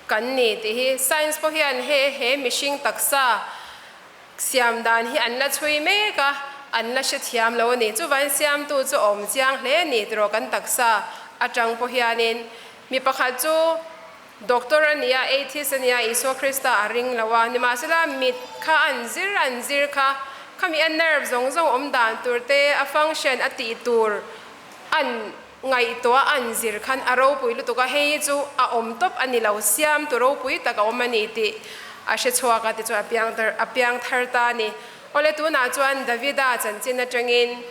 kan ni tih hi science pawh hian he he mihring taksa siam dan hi an la chhui mek a, an la hrethiam lo a ni. Chuvain siamtu chu a awm chiang hle a ni tiraw kan taksa atang pawh hianin mi pakhat chu Doctor a nia, atheist a nia, Isua Krista a ring lo a, nimahsela mit kha an zir an zir kha, khami a nerve zawng zawng awm dan tur te, a function a tih tur an ngaihtuah an zir khan a ropui lutuk a, hei hi chu a awm tawp a ni lo, siam tu ropui tak a awm a ni tih a hre chhuak a, tichuan a piang a piang thar ta a ni. Awle tunah chuan Davida chanchin atangin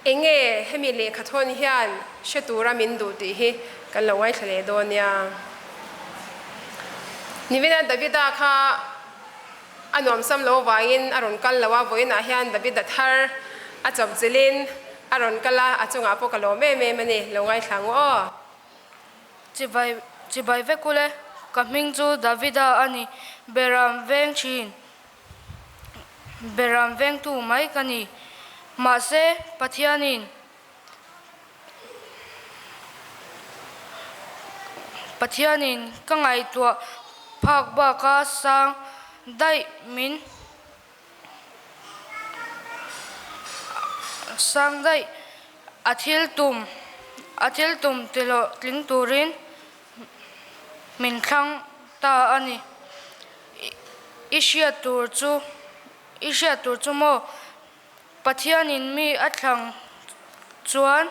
Enge hemi lehkha thawn hian hre tura min duh tih hi kan lo ngaithla leh dawn nia. Nivina Davida kha a nuamsam lo vangin a rawn kal lo a, vawiinah hian Davida thar a chawpchilhin a rawn kal a, a chungah pawh ka lawm em em a ni, lo ngaithla ang u aw. Chibai chibai vek ule, ka hming chu Davida a ni, Beram veng thin. Beram vengtu mai ka ni. Mahse, Pathianin Pathianin ka ngaihtuah phak baka sang daih min sang daih a thil tum a thil tum tihlawh tling turin min thlang ta a ni. I hriat tur chu, i hriat tur chu maw? Pathianin mi a thlang chuan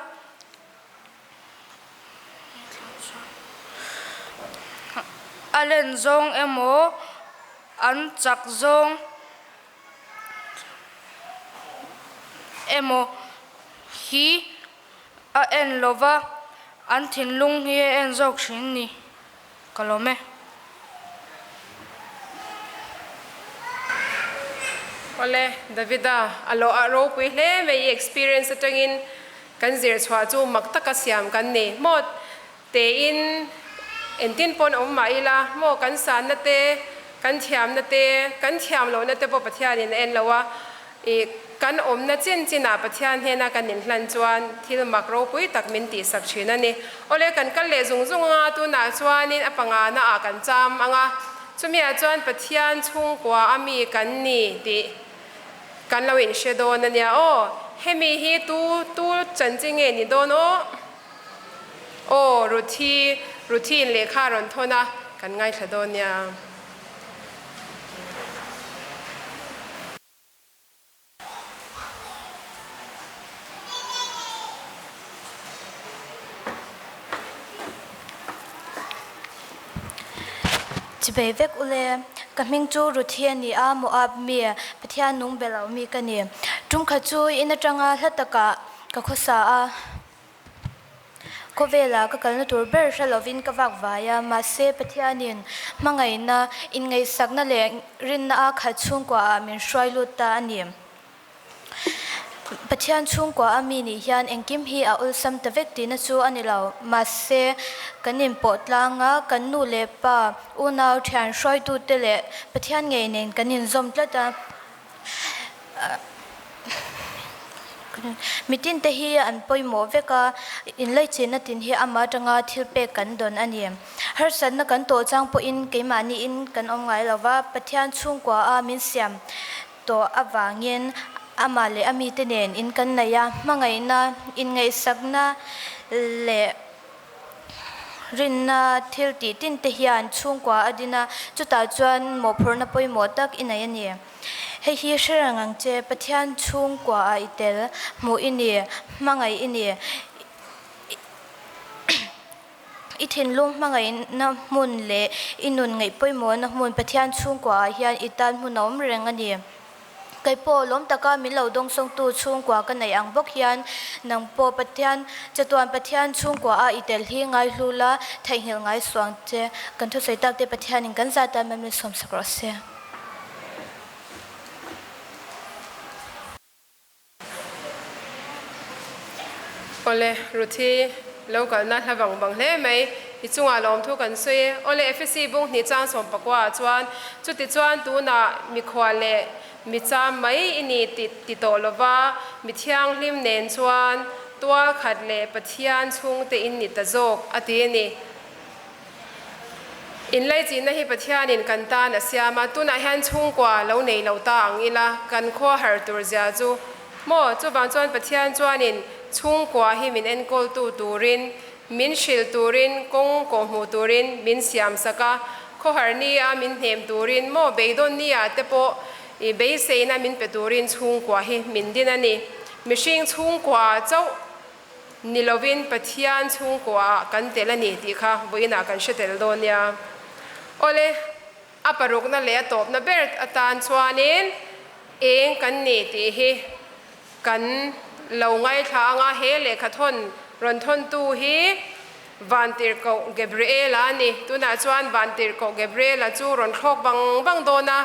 a len zawng emaw an chak zawng emaw hi a en lova an thinlung hi a en zawk thin ni. Ka lawm e. Awle, Davida, a lo ah ropui hle mai i experience atangin kan zir chhuah chu mak taka siam kan ni. Maw tein entin pawn awm mah ila, maw kan sanna te, kan thiamna te, kan thiam lohna te pawh Pathianin a en lo a, I kan awmna chin chinah Pathian hnena kan inhlan chuan thil mak ropui tak min tihsak thin a ni. Awle kan kal leh zung zung anga tunah chuanin a pangana ah kan cham anga chumiah chuan Pathian chhungkua a mi kan ni tih kan lo inhre dawn a nia aw. Hemi hi tu tu chanchin nge ni dawn aw? Aw Ruthi Ruthiin lehkha a rawn thawn a kan ngaithla dawn nia. Chibei vek ule, ka hming chu Ruthi a ni a, Moab mi, Pathian nung be lo mi ka ni. Tum khat chu in atanga hla takah ka khawsa a. Khawvela ka kalna tur ber hre lovin ka vak vai a, mahse Pathianin hmangaihna, inngaihsakna leh rinna a khat chhungkuaah min hruai lut ta a ni. Pathian chhungkua a mi nih hian engkim hi a awlsam ta vek tihna chu a ni lo. Mahse, kan inpawh tlang a, kan nu leh pa, unau, thian hruaitute leh Pathian ngei nen kan inzawm tlat a. Mitin te hi an pawimawh vek a, inlaichinna tin hi amah atanga thil pek kan dawn a ni. Harsatna kan tawh chang pawhin keimahniin kan awm ngai lo va, Pathian chhungkua a min siam tawh avangin amah leh a mite nen in kan nei a, hmangaihna, inngaihsakna leh rinna thil tih tin te hian chhungkua a din a, chutah chuan mawhphurhna pawimawh tak i nei a ni. Hei hi hre reng ang che, Pathian chhungkua ah i tel, hmuh i ni, hmangaih i ni. I thinlung hmangaihna hmun leh i nun ngaih pawimawhna hmun Pathian chhungkua ah hian i tan hmun a awm reng a ni. Kei pawh lawm taka min lo dawngsawngtu chhungkua ka neih ang bawk hian nang pawh Pathian, chatuan Pathian chhungkua ah i tel hi ngai hlu la, theihnghilh ngai suang che. Kan thusawi tak te Pathianin kan zat a min sawmsak rawh se. Awle, Ruthi, lo kalna hla vang vang hle mai. I chungah lawmthu kan sawi e. Awle, Efesi bung hnih chang 14 ah chuan, chuti chuan tunah mikhual leh mi cham mai i ni ti ti tawh lova, mi thianghlim nen chuan tual khat leh Pathian chhungte in ni ta zawk, a ti a ni. Inlaichinna hi Pathianin kan tan a siam a, tunah hian chhungkua lo nei lo ta ang ila, kan khua har tur zia chu maw? Chuvang chuan Pathian chuanin chhungkua hi min enkawltu turin, min hrilh turin, kawng kawhhmuh turin min siam sak a, khawhar nia min hnem turin maw beidawn nia te pawh i beiseina min pe turin chhungkua hi min din a ni. Mihring chhungkua chauh Ni lovin Pathian chhungkuaah kan tel a ni tih kha vawiinah kan hre tel dawn nia. Awle, a parukna leh a tawpna ber atan chuanin eng kan ni tih hi kan lo ngaithla anga he lehkha thawn rawn thawntu hi Vantirhkoh Gabriela a ni. Tunah chuan Vantirhkoh Gabriela chu rawn thlawk vang vang dawn a,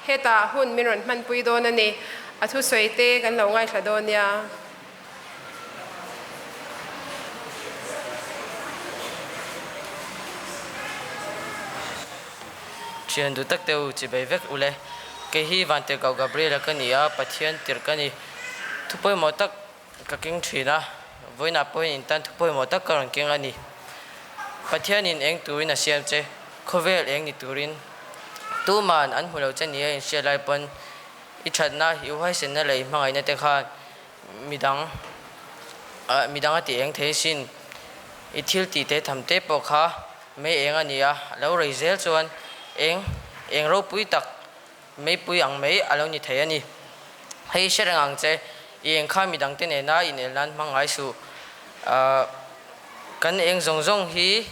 hetah hun min rawn hmanpui dawn a ni. A thusawi te kan lo ngaithla dawn nia. Thian duh tak teu chi bei vek ule. Kei hi Vantirhkoh Gabriela ka ni a, Pathian tirh ka ni. Thu pawimawh tak ka keng thin a, vawiinah pawhin in tan thu pawimawh tak ka rawn keng a ni. Pathianin eng turin a siam che, khawvel eng ni turin. Tuman an hmu lo che nia inhriat lai pawn i thatna, i huaisenna leh i hmangaihna te khan midang midang a tih eng thei sin i thil tih te tham te pawh kha mei eng a ni a, a lo rei zel chuan eng eng ropui tak meipui ang mai a lo ni thei a ni. Hei hre reng ang che, i eng kha midang te nena inel nan hmang ngai suh. Kan eng zawng zawng hi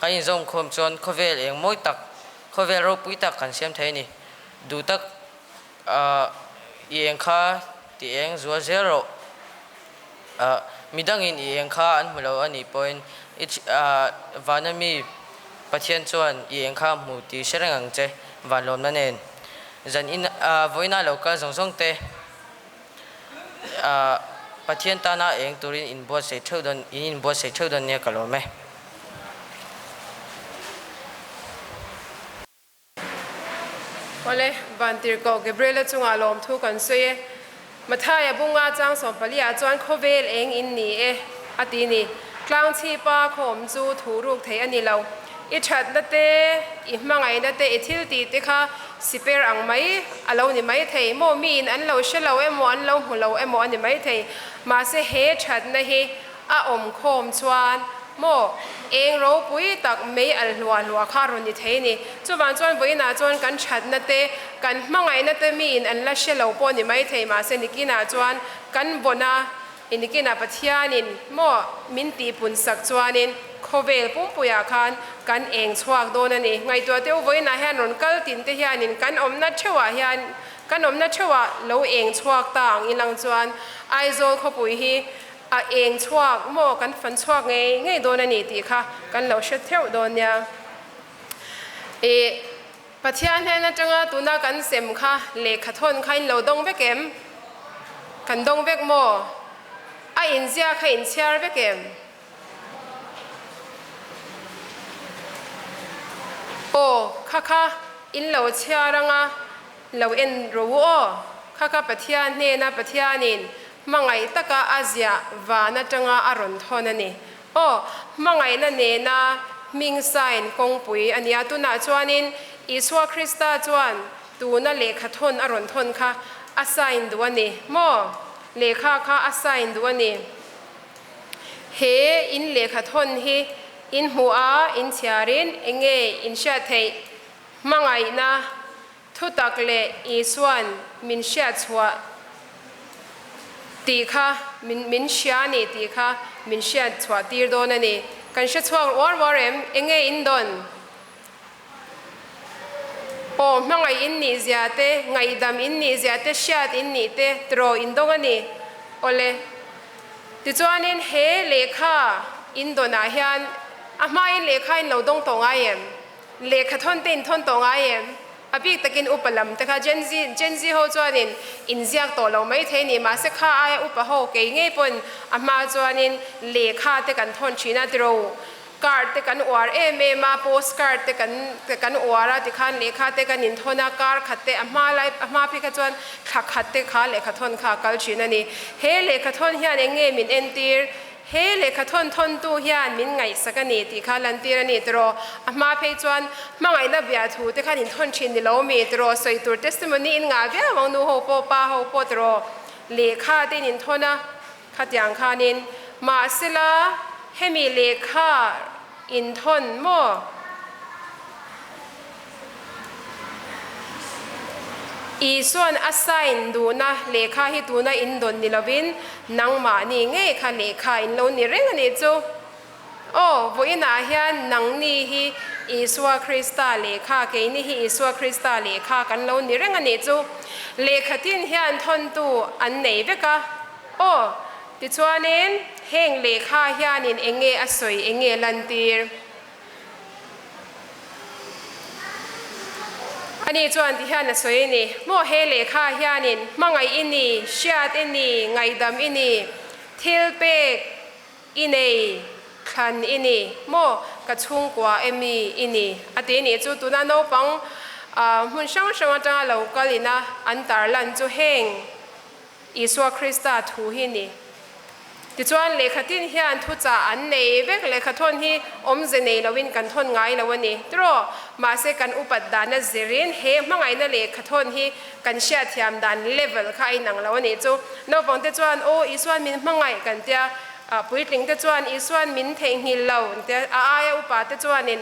kan inzawmkhawm chuan khawvel eng mawi tak, khawvel ropui tak kan siam thei a ni. Duh tak i eng kha ti eng zual zel rawh. Midangin i eng kha an hmu lo a nih pawhin i vana mi Pathian chuan i eng kha a hmu tih hre reng ang che vanlawmna nen. Zan in vawiina lo kal zawng zawng te Pathian tana eng turin inbuatsaih theuh dawn in inbuatsaih theuh dawn nia ka lawm e. Awle, Vantirhkoh Gabriela chungah lawmthu kan sawi e. Mathaia bunga chang 14 ah chuan khawvel eng in ni e, a ti ni. Tlang chhipa khawm chu thu ruk thei a ni lo. I thatna te, i hmangaihna te, i thil tih te kha siper ang mai a lo ni mai thei. Maw miin an lo hre lo emaw, an lo hmu lo emaw a ni mai thei. Mahse he thatna hi A awm khawm chuan maw eng ropui tak mei al hluah hluah kha rawn ni thei ni. Chuvang chuan vawiinah chuan kan thatna te, kan hmangaihna te miin an la hre lo pawh ni mai thei mahse nikinah chuan kan vawn a, i nikinah Pathianin maw min tihpun sak chuanin khawvel pumpuiah khan kan eng chhuak dawn a ni. Ngaihtuah teuh vawiinah hian rawn kal tin te hianin kan awmna theuhah hian kan awmna theuhah lo eng chhuak ta ang ilang chuan Aizawl khawpui hi A eng chhuak maw kan fan chhuak ngei ngei dawn a ni tih kha kan lo hre theuh dawn nia. I Pathian hnen atanga tuna kan sem kha lehkha thawn kha in lo dawng vek em? Kan dawng vek maw? A inziak kha inchhiar vek em? Aw, kha kha in lo chhiar anga lo en rawh u aw. Kha kha Pathian hnena Pathianin hmangaih taka a ziah van atanga a rawn thawn a ni. Aw, hmangaihna nena hming sign kawngpui a nia. Tunah chuanin Isua Krista chuan tuna lehkha thawn a rawn thawn kha a sign duh a ni maw? Lehkha kha a sign duh a ni. He in lehkha thawn hi in hmuh a, in chhiarin eng nge in hriat theih? Hmangaihna, thutak leh Isua'n min hriat chhuah tih kha min min hria a ni tih kha min hriat chhuah tir dawn a ni. Kan hre chhuak uar uar em? Eng nge in dawn? Aw, hmangaih in nih zia te, ngaihdam in nih zia te, hriat in nih te tiraw in dawng a ni. Awle. Tichuanin he lehkha in dawnah hian a hmain lehkha in lo dawng tawh ngai em? Lehkha thawn te in thawn tawh ngai em? A bik takin upa lam te kha Gen Z, Gen Z ho chuanin in ziak tawh lo mai thei a ni. Mahse kha aia upa ho kei ngei pawn a hma chuanin lehkha te kan thawn thin a tiraw. Card te kan uar em em a, post card te kan kan uar a tikhan lehkha te kan inthawn a, kar khat te a hma lai a hma phei kha chuan thla khat te kha lehkha thawn kha a kal thin a ni. He lehkha thawn hian eng nge min entir? He lehkha thawn thawntu hian min ngaihsak a ni tih kha lantir a ni tiraw? A hma phei chuan hmangaihna bia thu te khan inthawn thin ni lo mi tiraw? Sawi tur testimony in ngah viau ang nu ho pawh pa ho pawh tiraw? Lehkha te in inthawn a. Khatiang khanin, Mahsela, hemi lehkha inthawn maw? Isua'n a sign duhna lehkha hi tuna in dawn ni lovin, nangmahni ngei kha lehkha in lo ni reng a nih chu. Aw, vawiinah hian nangni hi Isua Krista lehkha, keini hi Isua Krista lehkha kan lo ni reng a nih chu. Lehkha tin hian thawntu an nei vek a. Aw, tichuanin heng lehkha hianin eng nge a sawi, eng nge lantir? Ani chuan ti hian a sawi a ni, Maw he lehkha hianin hmangaih i ni, hriat i ni, ngaihdam i ni, thil pek I nei thlan i ni maw? Ka chhungkua emi i ni? A ti nih chu tuna naupang hmun hrang hrang atanga lo kal ina an tarlan chu heng Isua Krista thu hi ni. Tichuan lehkha tin hian thuchah an nei vek, lehkha thawn hi awmze nei loin kan thawn ngai lo a ni tiraw? Mahse kan upat dana zirin he hmangaihna lehkha thawn hi Kan hriatthiam dan level kha a inang lo a nih chu. Naupangte chuan, Aw, Isua'n min hmangaih kan tia, puitlingte chuan, Isua'n min theihnghilh lo an tia, a aia upate chuanin,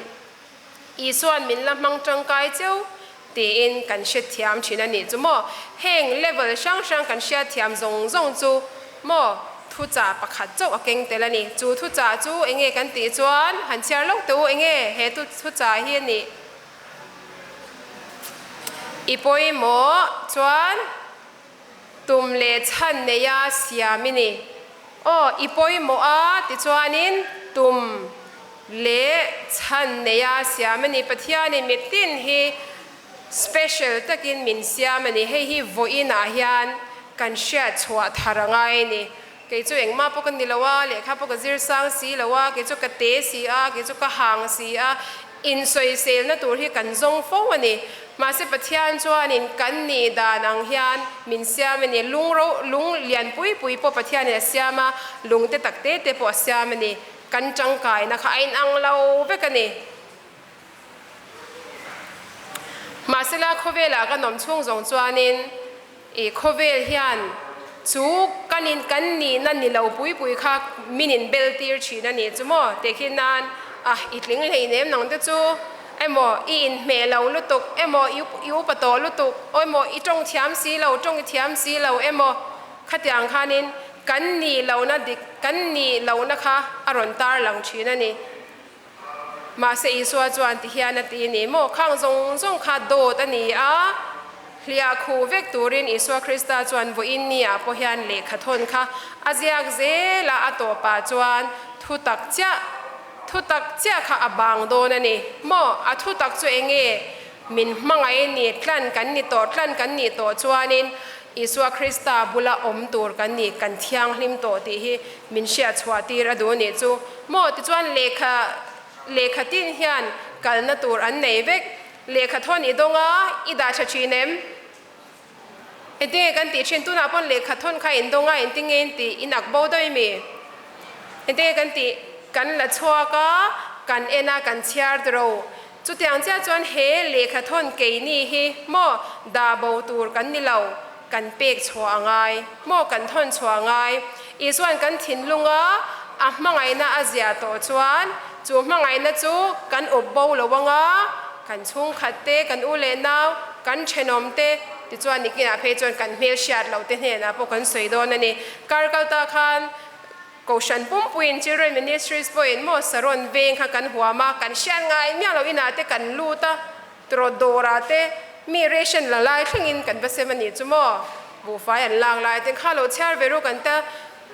Isua'n min la hmang tangkai cheu tiin kan hrethiam thin a nih chu maw. Heng level hrang hrang kan hriatthiam zawng zawng chu maw thuchah pakhat chauh a keng tel a ni. Chu thuchah chu enge kan tih chuan han chhiar lawk teh u, enge he thuchah hi a nih? I pawimawh chuan tum leh chhan neia siam i ni. Aw, i pawimawh a tichuanin tum leh chhan neia siam a ni. Pathianin mitin hi special takin min siam a ni. Hei hi vawiinah hian kan hriat chhuah thar a ngai a ni. Kei chu engmah pawh ka ni lo a, lehkha pawh ka zir sang si lo a, kei chu ka te si a, kei chu ka hang si a, insawiselna tur hi kan zawng fo a ni. Mahse Pathian chuanin kan nih dan ang hian min siam a ni. Lung ro, lung lian pui pui pawh Pathianin a siam a, lung te tak te te pawh a siam a ni. Kan tangkaina kha a inang lo vek a ni. Mahsela khawvelah kan awm chhung zawng chuanin i khawvel hian chu kan in kan nihna ni lo pui pui kha min in bel tir thin a nih chu maw tehkhin nan ah i tling hlei nem nang te chu emaw i inhmeh lo lutuk emaw i upa tawh lutuk emaw i tawng thiam si lo tawng i thiam si lo emaw khatiang khanin kan nih lohna dik kan nih lohna kha a rawn tarlang thin a ni. Mahse Isua chuan ti hian a ti ni maw? Khang zawng zawng kha dawt a ni a, hliah khuh vek turin Isua Krista chuan vawiin ni ah pawh hian lehkha thawn kha a ziak zel a, a tawpah chuan thutak chiah, thutak chiah kha a bang dawn a ni maw? A thutak chu eng nge? Min hmangaih ni, tlan kan ni tawh, tlan kan nih tawh chuanin. Isua Krista bula awm tur kan ni, kan thianghlim tawh tih hi min hriat chhuah tir a duh a nih chu. Maw tichuan lehkha lehkha tin hian kalna tur an nei vek. Lehkha thawn i dawng a, i dah tha thin em? Engtinge kan tih thin? Tunah pawn lehkha thawn kha in dawng a, engtinge in tih? In ak bo daih mi? Engtinge kan tih? Kan la chhuak a, kan en a, kan chhiar tiro. Chutiang chiah chuan he lehkha thawn keini hi maw dah bo tur kan ni lo, kan pek chhuah a ngai maw, kan thawn chhuah a ngai. Isua'n kan thinlunga a hmangaihna a ziah tawh chuan chu hmangaihna chu kan up bo lo anga, kan chhungkhat te, kan u leh nau, kan thenawm te, tichuan nikinah phei chuan kan hmel hriat loh te hnenah pawh kan sawi dawn a ni. Kar kal ta khan Kohhran pumpuiin Children Ministries pawhin maw Saron veng kha kan huam a, kan hriat ngai miah lo inah te kan lut a, tiraw dawrah te mi ration la lai thlengin kan va sem a nih chu maw, buhfai an lak lai te kha lo chhiar ve ru kan ta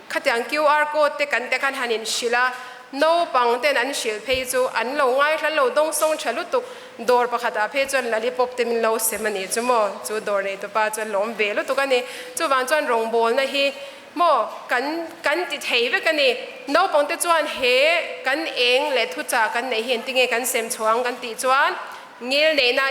khatiang QR code te kan te khan han in hrilh a, naupang ten an hrilh phei chu an lo ngaihla lo dawngsawng tha lutuk, dawr pakhatah phei chuan lollipop te min lo sem a nih chu maw, chu dawr neitupa chuan lawm ve lutuk a ni, chuvang chuan rawngbawlna hi Maw, kan kan ti thei vek a ni. Naupangte chuan he kan eng leh thuchah kan neih hi engtinge kan sem chhuang kan tih chuan ngil neihna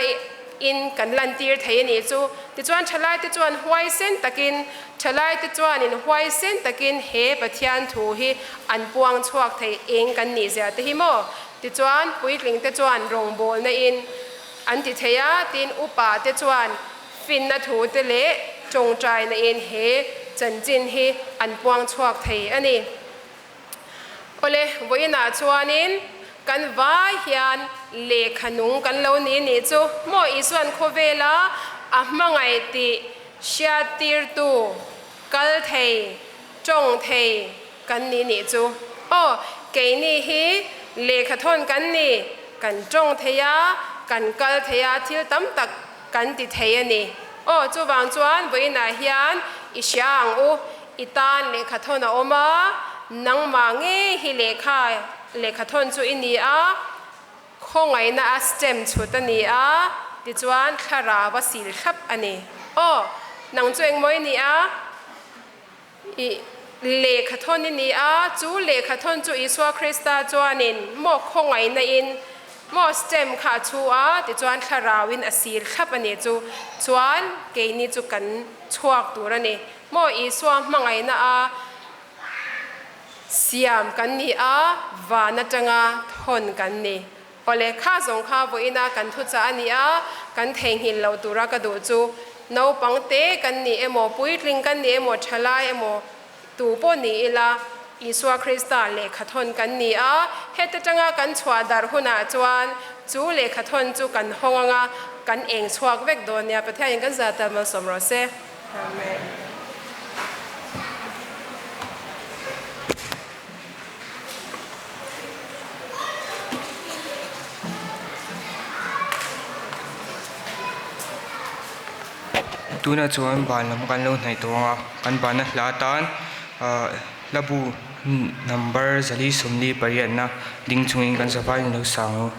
in kan lantir thei a nih chu. Tichuan thalaite chuan huaisen takin thalaite chuanin huaisen takin he Pathian thu hi an puang chhuak thei eng kan nih zia te hi maw. Tichuan puitlingte chuan rawngbawlna in an ti thei a, tin upa te chuan Finna thu te leh tawngtaina in he chanchin hi an puang chhuak thei a ni. Awle, vawiinah chuanin kan vai hian lehkha nung kan lo ni nih chu maw Isuan khawvela a hmangaih tih hriattirtu kal thei, tawng thei kan ni nih chu. Aw, keini hi lehkha thawn kan ni, kan tawng thei a, kan kal thei a, thil tam tak Kan ti thei a ni. Aw, chuvang chuan vawiinah hian i hria ang u, i tan lehkha thawn a awm a, nangmah ngei hi lehkha lehkha thawn chu i ni a, khawngaihna a stem chhut a ni a, tichuan thlarau a sil thlap a ni. Aw, nang chu engmaw i ni a? I lehkha thawn i ni a, chu lehkha thawn chu Isua Krista chuanin maw khawngaihna in maw stem kha a chhu a, tichuan thlarauin a sil thlap a ni chu chuan keini chu kan chhuak tur a ni. Maw Isua hmangaihna a siam kan ni a, van atanga thawn kan ni. Awle, kha zawng kha vawiina kan thuchah a ni a, kan theihnghilh loh tura ka duh chu naupang te kan ni emaw, puitling kan ni emaw, thalai emaw, tu pawh ni ila, Isua Krista lehkhathawn kan ni a, heta tanga kan chhuah darh hunah chuan chu lehkhathawn chu kan hawng anga kan eng chhuak vek dawn nia. Pathianin kan zah tal malsawm rawh se. Amen. Tunah chuan ban lam kan lo hnaih tawh ang a kan banna hla tan ahh hla bu number 448 na ding chungin kan zavaiin lo sang u.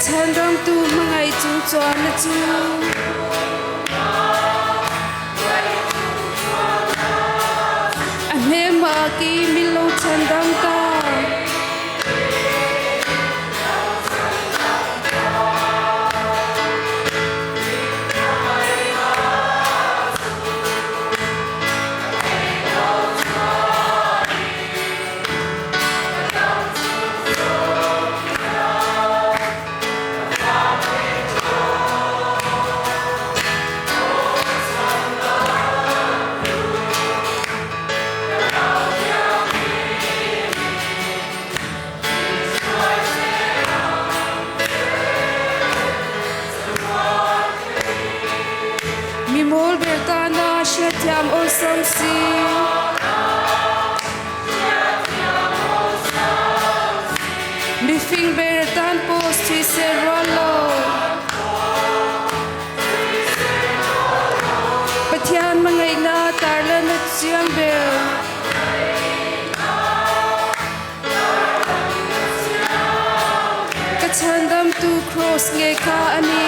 chhandamtu hmangaih chung chuanna chu. A hmelma kei min lo chhandam ta. Mi mawl ber tana hriatthiam awlsam si. Mi fing ber tan pawh chhuihsel rual lo. Pathian hmangaihna tarlan a chiang ber. Ka chhandamtu Kraws ngei kha a ni.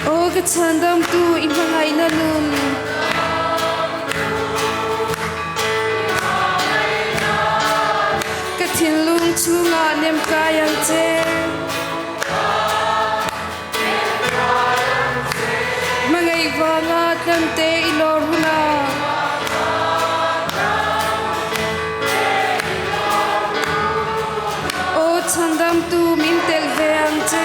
Aw ka chhandamtu i hmangaihna nun. Ka thinlung chungah nem kai ang che. Hmangaih vanga tlante i lawr hunah. Aw chhandamtu min telh ve ang che.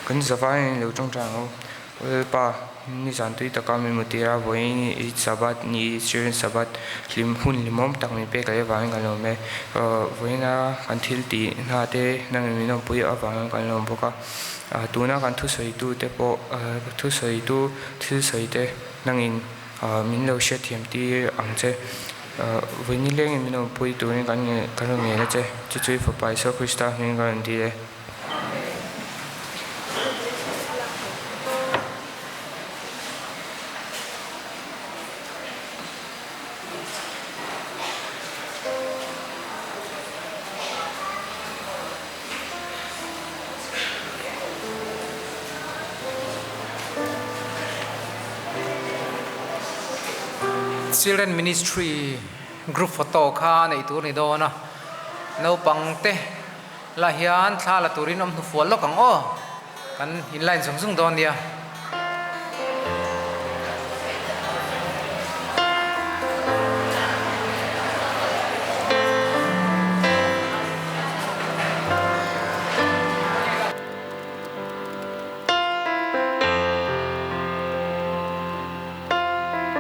Kan zavai in lo tawngtai ang u. Lalpa, nizan tui taka min hmu tir a, vawiin i Sabbath ni, Children's Sabbath hlim hun hlimawm tak min pek leh avangin kan lawm e. Vawiina kan thil tih hna te nangin min awmpui avangin kan lawm bawk a. Tuna kan thusawitu te pawh thusawitu thil sawi te nangin min lo hriatthiam tir ang che. Vawi nilengin min awmpui turin kan rawn ngel a che. Chu chu i Fapa Isua Krista hmingin ka rawn dil e. Children Ministry group photo kha neih tur a ni dawn a, naupang te lah hian thla la turin awm hnufual lawk ang aw, kan in line zung zung dawn nia.